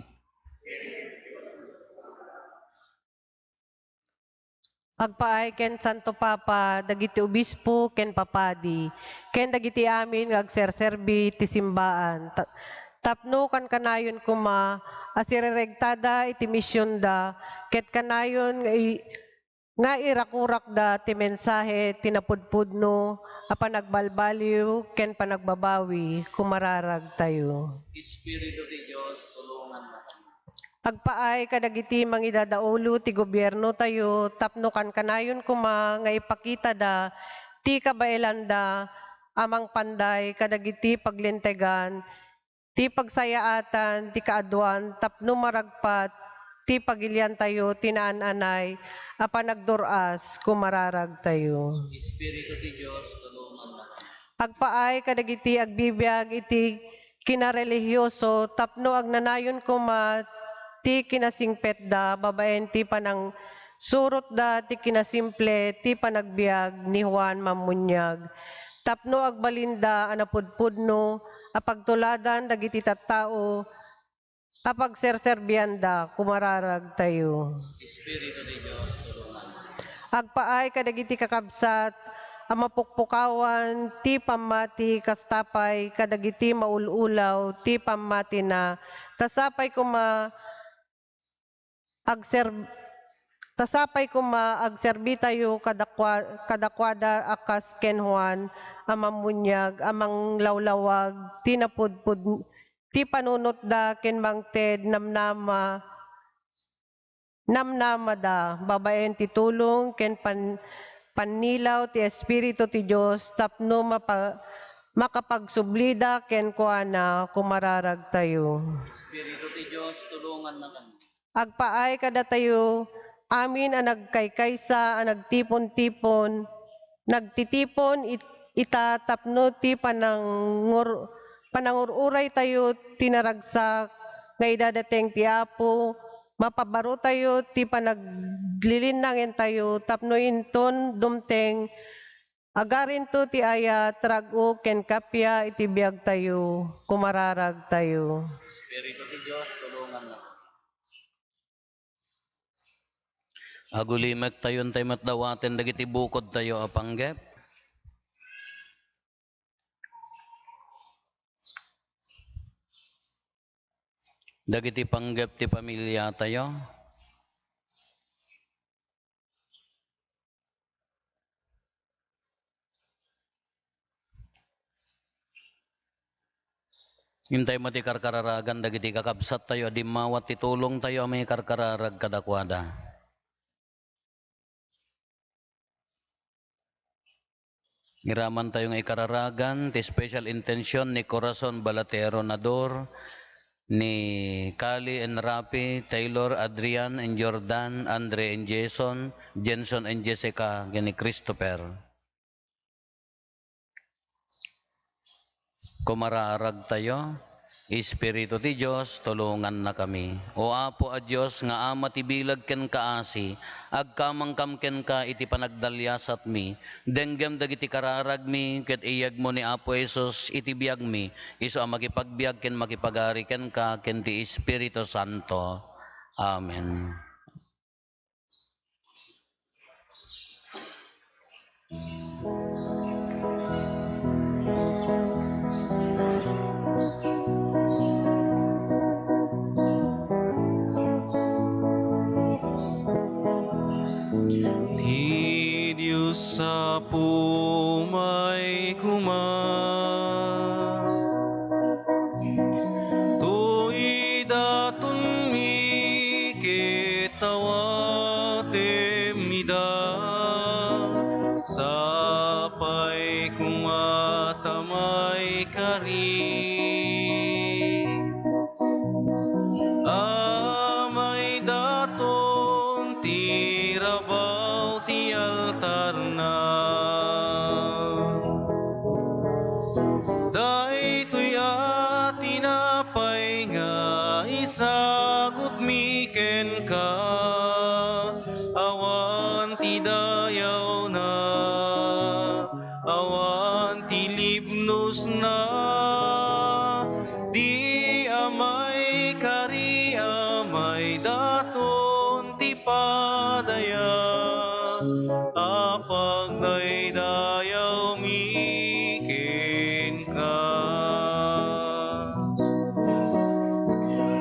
Agpaay ken Santo Papa, dagiti obispo ken papadi, ken dagiti amin nga agserserbi ti simbaan, ta-, tapno kankanayon koma a sireregtada iti misionda, ket kanayon nga i-, nga irakurakda ti mensahe ti napudpudno a panagbalbaliw ken panagbabawi, kumararagtayo. Espiritu ti Dios, tulongannakami. Agpaay kadagiti mangidadaulo ti gobiernotayo tapno kankanayon koma nga ipakitada ti kabaelanda a mangpanday kadagiti paglintegan ti pagsayaatan ti kaaduan tapno maragpat ti pagiliantayo ti naan-anay a panagdur-as, kumararagtayo. Espiritu ti Dios, tulongannakami. Agpaay kadagiti agbibiag iti kinarelihioso tapno agnanayon koma ti kinasingpetda babaen ti panangsurotda ti kinasimple ti panagbiag ni Juan Mammuniag. Tapno agbalinda a napudpudno a pagtuladan dagiti tattao a pagserserbianda, kumararagtayo. Espiritu ti Dios, tulongan. Agpaay kadagiti kakabsat a mapukpukawan ti pammati, kasta pay kadagiti maul-ulaw ti pammatina, ta sapay koma agser-, ta sapay koma agserbitayo kadakua-, kadakuada a kas ken Juan a Mammuniag a manglawlawag ti napudpud-, ti panunotda ken mangted namnama, namnamada babaen ti tulong ken pan-, pannilaw ti Espiritu ti Dios tapno mapa-, makapagsublida kenkuana, kumararagtayo. Espiritu ti Dios, tulongannakami. Agpaay kadatayo amin a nagkaykaysa a nagtipon-tipon, nagtitipon it-, ita tapno ti panangur-, panangur-uraytayo ti naragsak nga idadateng ti Apo, mapabarotayo ti panaglilinnangentayo tapno inton dumteng, agarinto ti ayat, rag-o, ken kappia iti biagtayo, kumararagtayo. Espiritu ti Dios, tulongannak. Agulimektayo, intay met dawaten dagiti bukodtayo a panggep. Dagiti panggep ti pamiliatayo. Intay met ti karkararagan dagiti kakabsattayo a dimmawat ti tulongtayo a mangikarkararag kadakuada. Iramantayo nga ikararagan ti special intention ni Corazon Balatero Nador, ni Kali and Rafi, Taylor, Adrian and Jordan, Andre and Jason, Jenson and Jessica, ken ni Christopher. Kumararagtayo, Espiritu ti Dios, tulongannakami. O Apo a Dios nga Ama ti bileg ken kaasi, agkamangkam kenka iti panagdaliasatmi. Denggem dagiti kararagmi ket iyegmo ni Apo Jesus iti biagmi, isu a makipagbiag ken makipagari kenka ken ti Espiritu Santo. Amen. Ti Dios Apo umay koma. Atonmi ket awatem ida, sapay koma ta maikari. Amay daton ti rabaw ti altarna. Daytoy a tinapay nga isagutmi kenka, awan ti dayawna, awan ti libnosna, di a maikari, amay daton ti padaya a pagdaydayawmi kenka.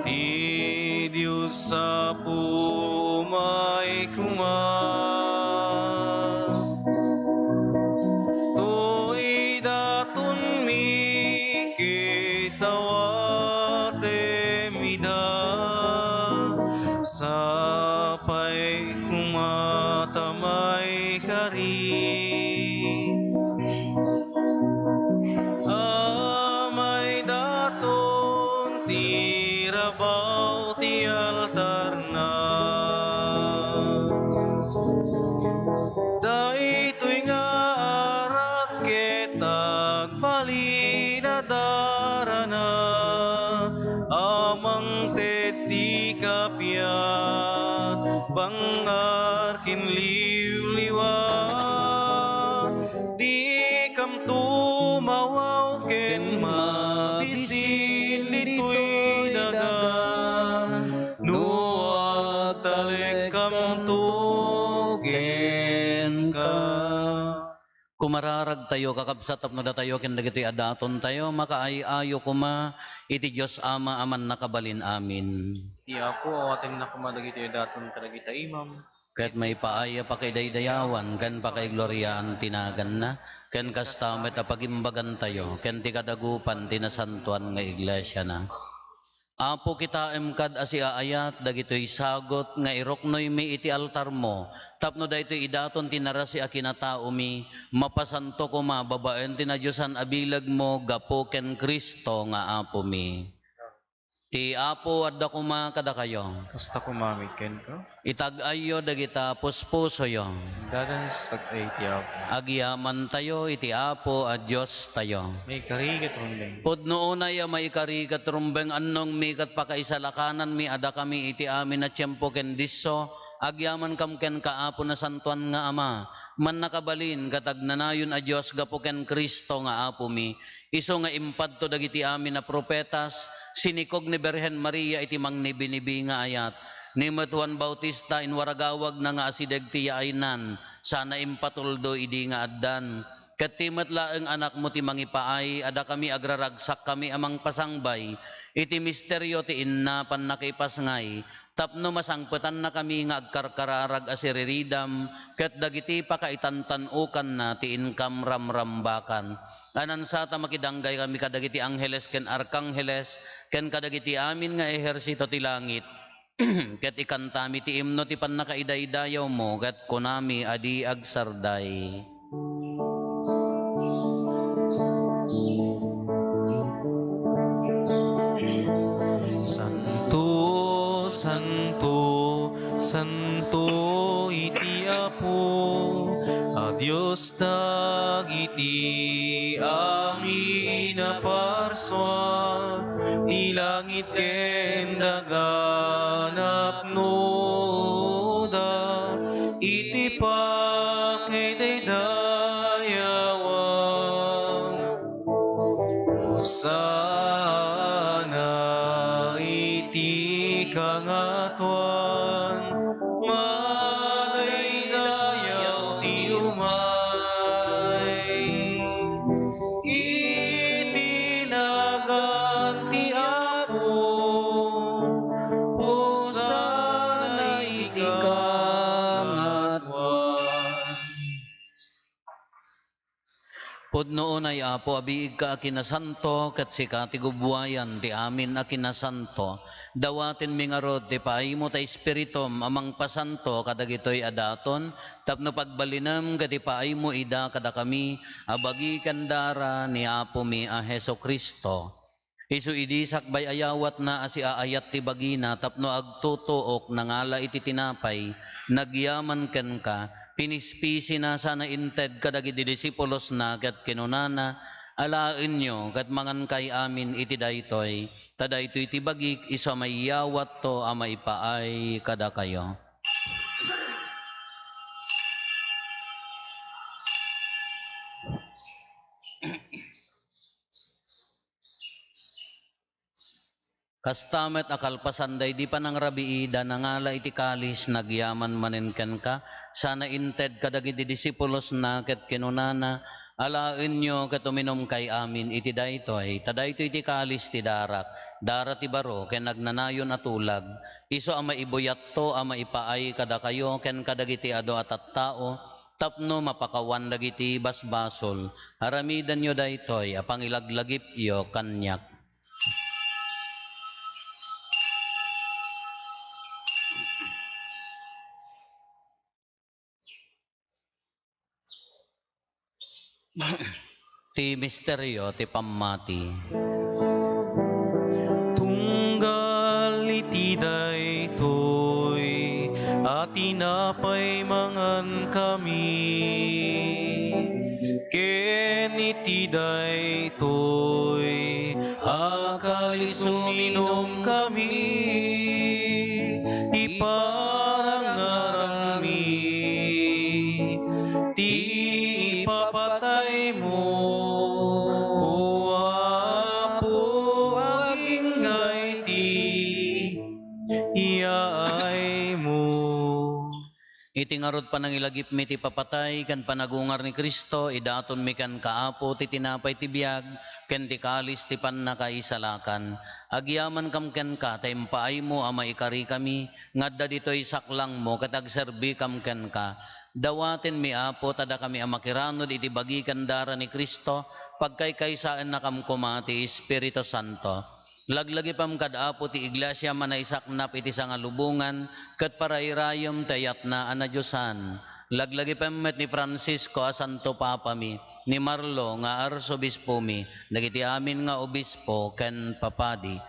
Ti Dios Apo may koma. Toy datonmi ket awatem ida, sapay koma ta maikari. Amay daton ti rabaw ti altarna. Daytoy nga arak ket agbalin a darana, a mangted ti kappia, bangngar ken liwliwa. Dikam tumawaw ken mabisin ditoy daga, no agtalekkamto kenka. Kumararagtayo, kakabsat, tapno datayo ken dagitoy a datontayo makaay-ayo koma iti Dios Ama a Mannakabalin-amin. Ti Apo awatenna koma dagitoy a daton kadagita imam. Ket maipaay a pakaidaydayawan ken pakaigloriaan ti naganna, ken kasta met a pagimbagantayo ken ti kadagupan ti nasantoan nga iglesiana. Apo, kitaem kad a siaayat dagitoy sagut nga iruknoymi iti altarmo, tapno daytoy idaton ti narasi a kinataomi, mapasanto koma babaen ti nadiosan a bilegmo gapu ken Cristo nga Apomi. Ti Apo adda koma kadakayo. Kasta koma met kenka. Itag-ayyo dagita puspusoyo. Dadan sa tag-ay ti Apo. Agyamantayo iti Apo a Diostayo. Maikari ket rumbeng. Pudno unay a maikari ket rumbeng, annongmi ket pakaisalakanan-mi a dakami iti amin a tiempo ken disso, agyamankam kenka, Apo, Nasantoan nga Ama, Mannakabalin ket Agnanayon a Dios, gapu ken Cristo nga Apomi. Isu nga impadto dagiti amin a profetas, sinikog ni Birhen Maria iti mangnibinibi nga ayat. Ni met Juan Bautista, inwaragawagna nga asideg ti yaaynan, sana impatuldo idi nga addan. Ket ti met laeng Anakmo ti mangipaay a dakami agraragsakkami a mangpasangbay iti misterio ti inna pannakipasngay, tapno masangpetannakami nga agkarkararag a siriridam ket dagiti pakaitantan-okanna ti inkam ramrambakan. Anansa ta makidanggay kami kadagiti angheles ken arkangheles ken kadagiti amin nga ehersito ti langit, ket ikantami ti imno ti pannakaidaydayawmo, ket kunami a di agsarday. Santo, santo, santo iti Apo a Dios dagiti amin a parsua, ti langit ken daga napnoda iti pakaidaydayawan. Hosanna iti kangatoan, madaydayaw ti umay iti nagan ti Apo. Hosanna iti kangatoan. Pudno Ay Apo, abiigka a kinasanto, ket sika ti gubbuayan ti amin a kinasanto. Dawatenmi ngarud ti paaymo ta Espiritum a mangpasanto kadagitoy a daton, tapno pagbalinem ket ipaaymo ida kadakami a bagi ken dara ni Apomi a Jesu-Cristo. Isu idi sakbay a yawatna a siaayat ti bagina tapno agtutuok, nangala iti tinapay, nagyaman kenka, pinispisina sana inted kadagiti disipulosna ket kinunana, "Alaenyo ket mangankay amin iti daytoy, ta daytoy ti bagik isu a maiyawatto a maipaay kadakayo." Kasta met a kalpasan daydi panangrabiida, nangala iti kalis, nagyaman manen kenka, sana inted kadagiti disipulosna ket kinunana, "Alaenyo ket uminumkay amin iti daytoy, ta daytoy ti kalis ti darak, dara ti baro ken agnanayon a tulag, isu a maibuyatto a maipaay kadakayo ken kadagiti adu a tattao, tapno mapakawan dagiti basbasol. Aramidenyo daytoy a pangilaglagipyo kaniak." Ti misterio ti pammati. Tunggal iti daytoy a tinapay mangankami, ken iti daytoy a kalis uminumkami, iparangarangmi ti ipapataymo, O Apo, agingga iti yaaymo. Iti ngarud panangilagipmi ti papatay ken panagungar ni Cristo, idatonmi kenka, Apo, ti tinapay ti biag ken ti kalis ti pannakaisalakan. Agyamankam kenka ta impaaymo a maikarikami nga adda ditoy saklangmo ket agserbikam kenka. Dawatenmi, Apo, ta dakami a makiranud iti bagi ken dara ni Cristo, pagkaykaysaennakam koma ti Espiritu Santo. Laglagipem kad Apo ti Iglesia a naisaknap iti sangalubongan ket parairayem ti ayatna a nadiosan. Laglagipem met ni Francisco a Santo Papami, ni Marlo nga Arsobispomi, dagiti amin nga obispo ken papadi.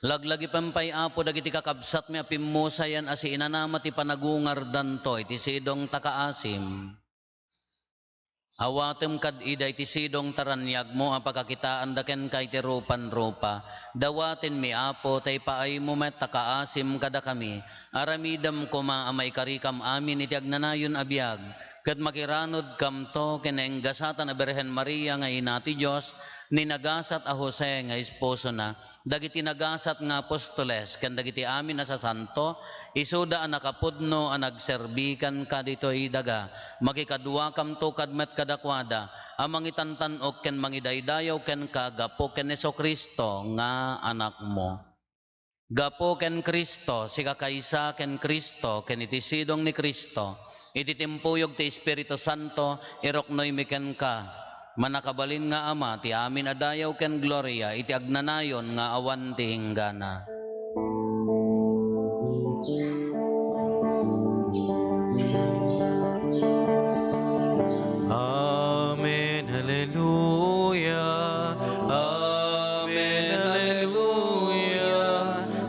Laglagipem pay, Apo, dagiti kakabsatmi a pimmusayan a siinanama ti panagungardanto iti sidong ta kaasim. Awatem kad ida iti sidong ta raniagmo a pakakitaanda kenka iti rupan-rupa. Dawatenmi, Apo, ta ipaaymo met ta kaasim kadakami. Aramidem koma a maikarikam amin iti agnanayon a biag, ket makiranudkamto ken naenggasatan a Birhen Maria nga Ina ti Dios, ni nagasat a Jose nga esposona, dagiti nagasat nga apostoles ken dagiti amin a sasanto, isuda a nakapudno a nagserbi kenka ditoy daga. Makikaduakamto kad met kadakuada a mangitantan-ok ken mangidaydayaw kenka gapu ken Jesu-Cristo nga Anakmo. Gapu ken Cristo, sikakaysa ken Cristo, ken iti sidong ni Cristo, iti timpuyog ti Espiritu Santo, iruknoymi kenka, mannakabalin nga Ama, ti amin a dayaw ken gloria iti agnanayon nga awan ti inggana. Amen. Hallelujah. Amen. Hallelujah.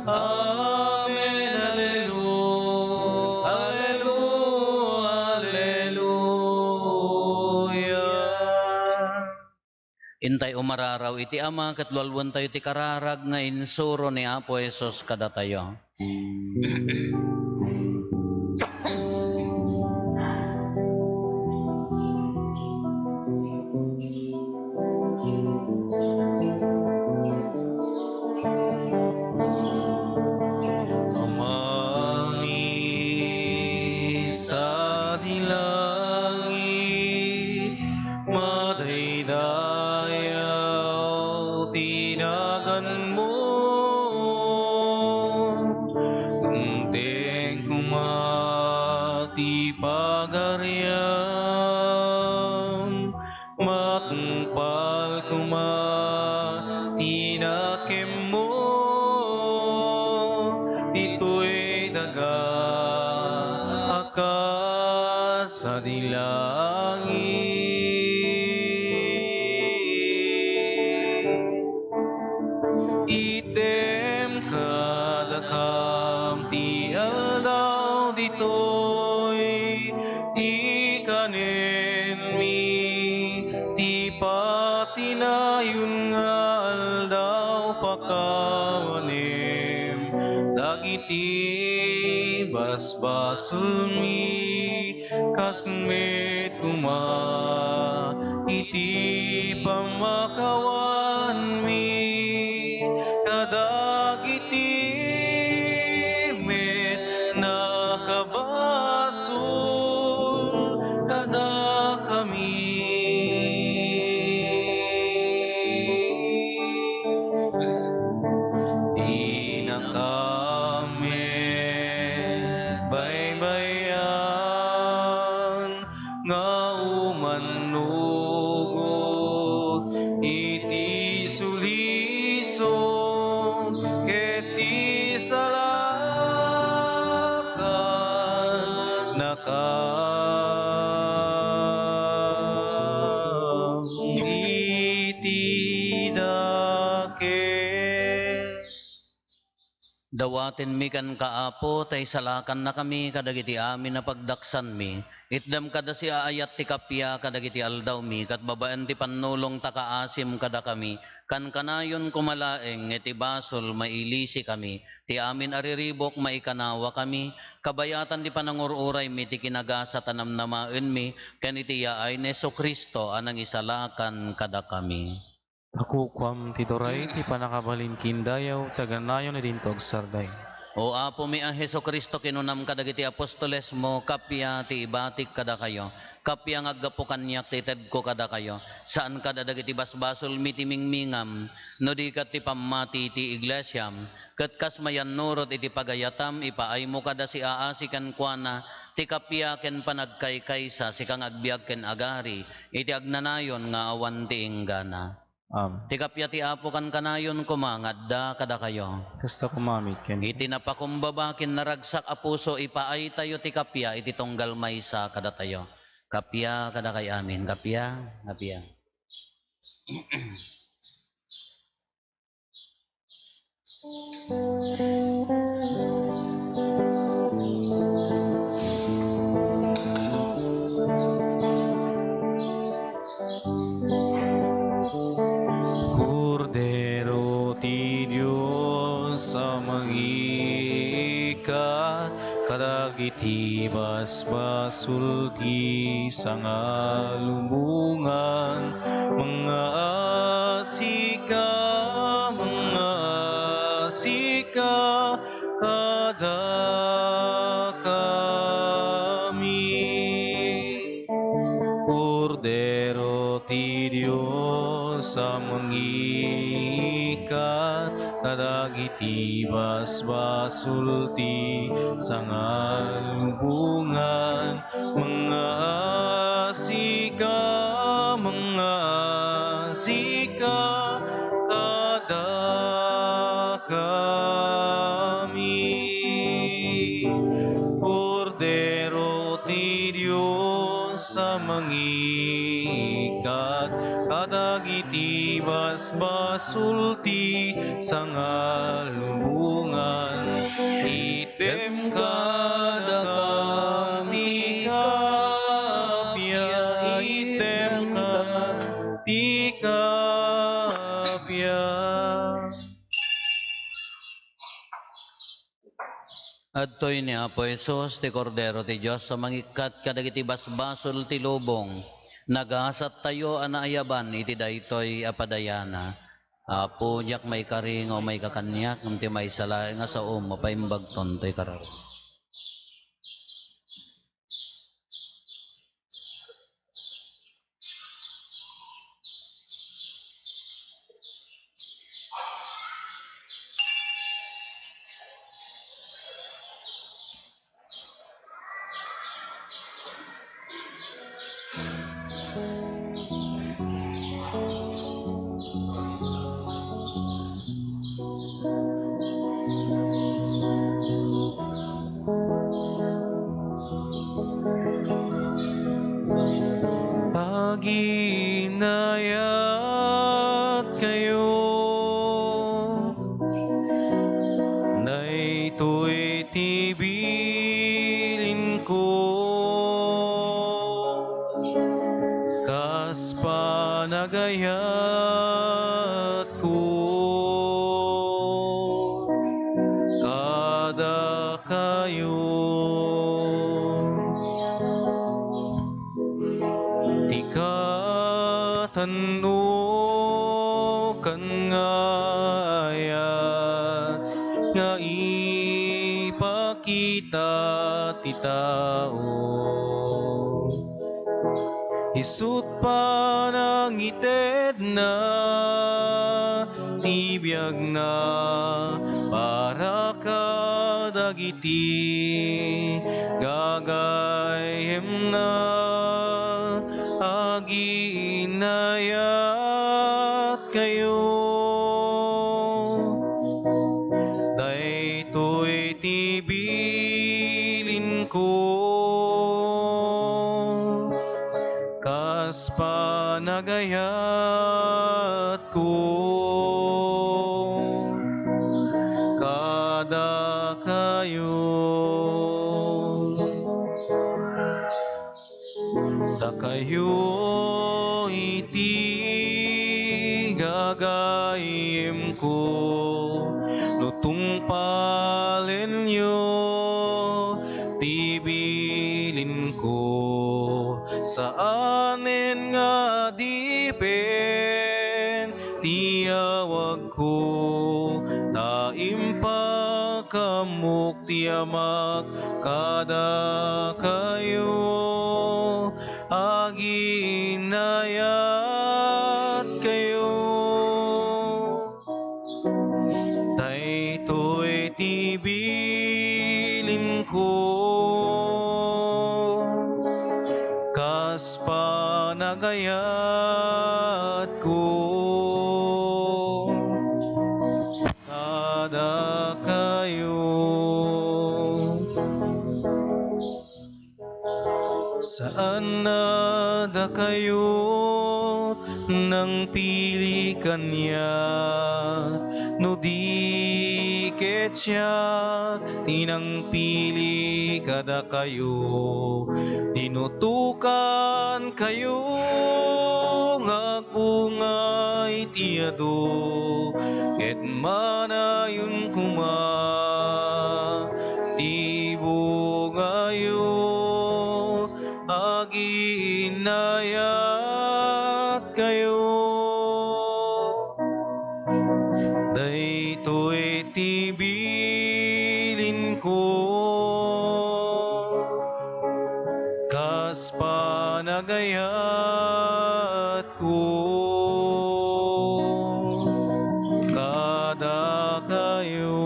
Amen. Hallelujah. Hallelujah. Intay umararaw iti Ama ket lualuentayo ti kararag nga insuro ni Apo Jesus kadatayo. Amami sadi langit, madaydayaw ti naganmo. Dumteng koma ti pagariam. langit. Item kadakam ti aldaw ditoy, ikanenmi ti patinayon nga aldaw, pakaawanem dagiti basbasolmi, kas met koma iti pammakawanmi kadagiti met nakabasol kadakami. Dinakam met baybay-an nga umannugot iti sulisog ket ti salakannakam iti dakes. Dawatenmi kenka, Apo, ta isalakannakami kadagiti amin a pagdaksanmi. Itdem kada siaayat ti kappia kadagiti aldawmi, ket babaen ti pannulong ta kaasim kadakami. Kankanayon koma laeng nga iti basol mailisikami. Ti amin a riribuk maikanawakami, kabayatan ti panangur-uraymi ti kinagasat a namnamaenmi, ken iti yaay ni Jesu-Cristo a nangisalakan kadakami. Nakukuam ti turay ti pannakabalin ken dayaw ti agnanayon idinto agsardeng. O Apomi a Jesu-Cristo, kinunam kadagiti apostolesmo, kappia ti ibatik kadakayo, kappia nga aggapu kaniak ti itedko kadakayo. Saan kada dagiti basbasolmi ti mingmingam, no di ket ti pammati ti iglesiam, ket kas mayannurot iti pagayatam, ipaaymo kada siaasi kenkuana ti kappia ken panagkaykaysa, sika nga agbiag ken agari iti agnanayon nga awan ti inggana. Am. Ti kappia ti Apo kankanayon koma nga adda kadakayo. Kasta koma met kenka. Iti napakumbaba ken naragsak a puso, ipaaytayo ti kappia iti tunggal maysa kadatayo. Kappia kadakay amin. Kappia, kappia. Kordero ti Dios a mangiikkat kadagiti basbasol ti sangalubongan, mangngaasika, mangngaasika kadakami. Kordero ti Dios a mangiikkat kadagiti basbasol ti sangalubongan, mangngaasika, mangngaasika kadakami. Kordero ti Dios a mangiikkat kadagiti basbasol ti sangalubongan, itdem kadakam ti kappia, itdem kadakam ti kappia. Adtoy ni Apo Jesus, ti Kordero ti Dios a mangikkat kadagiti basbasol ti lubong. Nagasattayo a naayaban iti daytoy a padayana. Apo, diak maikari nga umayka kaniak, ngem ti maysa laeng a saom, mapaimbagton toy kararua. tayo. Ti katannukan nga ayat nga ipakita ti tao. Isut' panangitedna ti biagna para kadagiti gagayyemna. Aginayat kayo. Daytoy ti bilinko kas panagayatko kadakayo. Dakayo iti gagayyemko, no tungpalenyo ti bilinko, saanen nga adipen ti awagko, ta impakammok ti Amak kadakayo. Aginayat kayo. Daytoy ti bilinko kas panagayatko kadakayo. Saan a dakayo nangpili kaniak, no di ket siak ti nangpili kadakayo. Dinutokankayo nga agbunga iti adu, ket manayon koma ti bungayo. Aginayat kayo. Daytoy ti bilinko kas panagayatko kadakayo.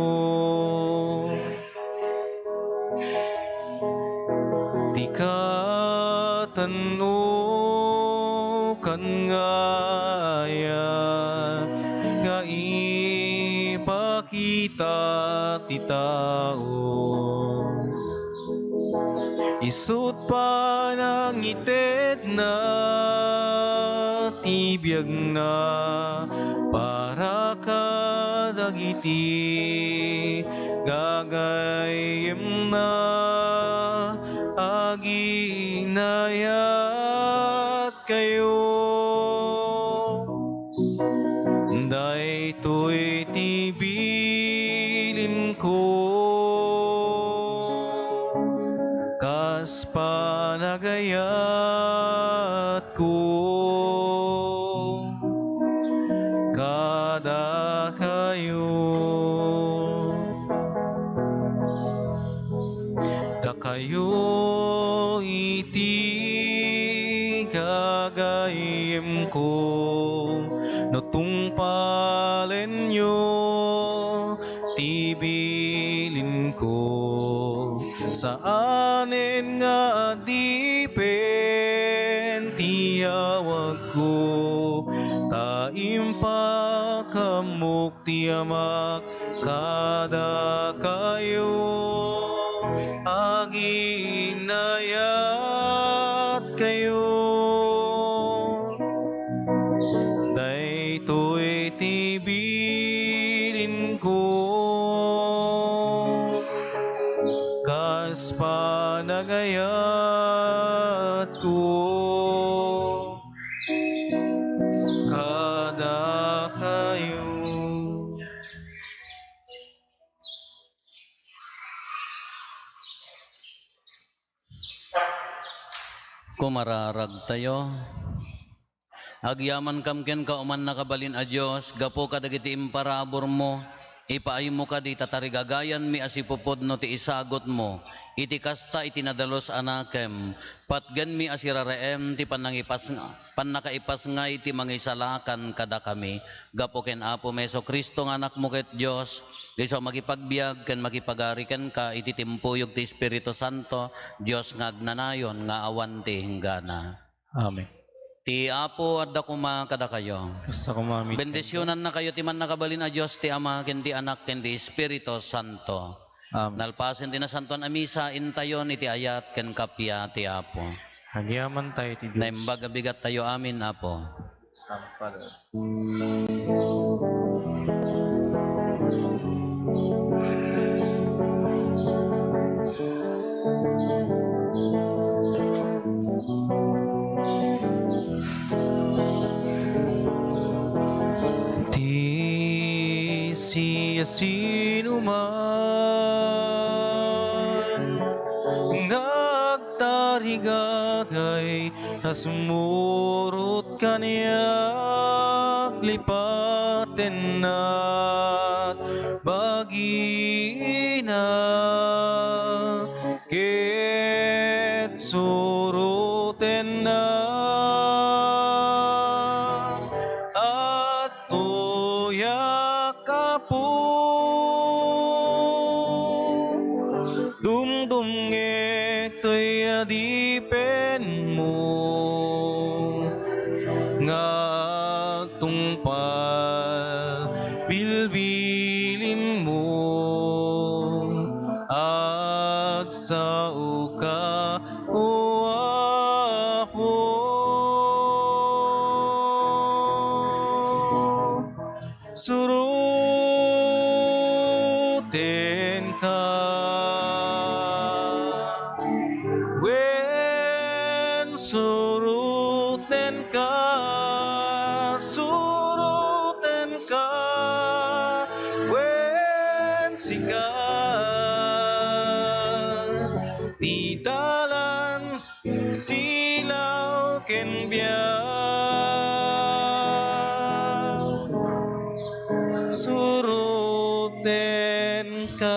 Ti katannukan nga ayat nga ipakita ti tao. Isut' panangitedna ti biagna para kadagiti gagayyemna. Aginayat kayo. Daytoy ti bilinko kas panagayatko kadakayo. Dakayo iti gagayyemko, no tungpalenyo ti bilinko, saanen nga adipen ti awagko, ta impakammok ti Amak kadakayo. Aginayat kayo. Daytoy ti bilinko kas panagayatko kadakayo. Kumararagtayo. Agyamankam kenka, O Mannakabalin a Dios, gapu kadagiti imparaburmo, ipaaymo kadi ta tarigagayanmi a sipupudno ti isagutmo. Iti kasta, iti nadalus a nakem, patgenmi a sirareem ti pannangipas-, pannakaipasngay ti mangisalakan kadakami. Gapu ken Apomi Jesu-Cristo nga Anakmo ket Dios, isu a makipagbiag ken makipagari kenka iti timpuyog ti Espiritu Santo, Dios nga agnanayon nga awan ti inggana. Amen. Ti Apo adda koma kadakayo. Kasta koma met kenka. Bendisionannakayo ti Mannakabalin a Dios, ti Ama, ken ti Anak, ken ti Espiritu Santo. Amen. Nalpasen ti Nasantoan a Misa, intayon iti ayat ken kappia ti Apo. Agyamantayo iti Dios. Naimbag a bigattayo amin, Apo. Stand, Father. Ti siasinoman nga agtarigagay a sumurot kaniak, lipatennak bagina, ket surotennak. Adtoyak, Apo, dumdumngek toy adipenmo nga agtungpal bilbilinmo. Agsaoka, O Apo, surotenka. Wen surotenka, surotenka, wen sika ti dalan, silaw ken biag. Surotenka.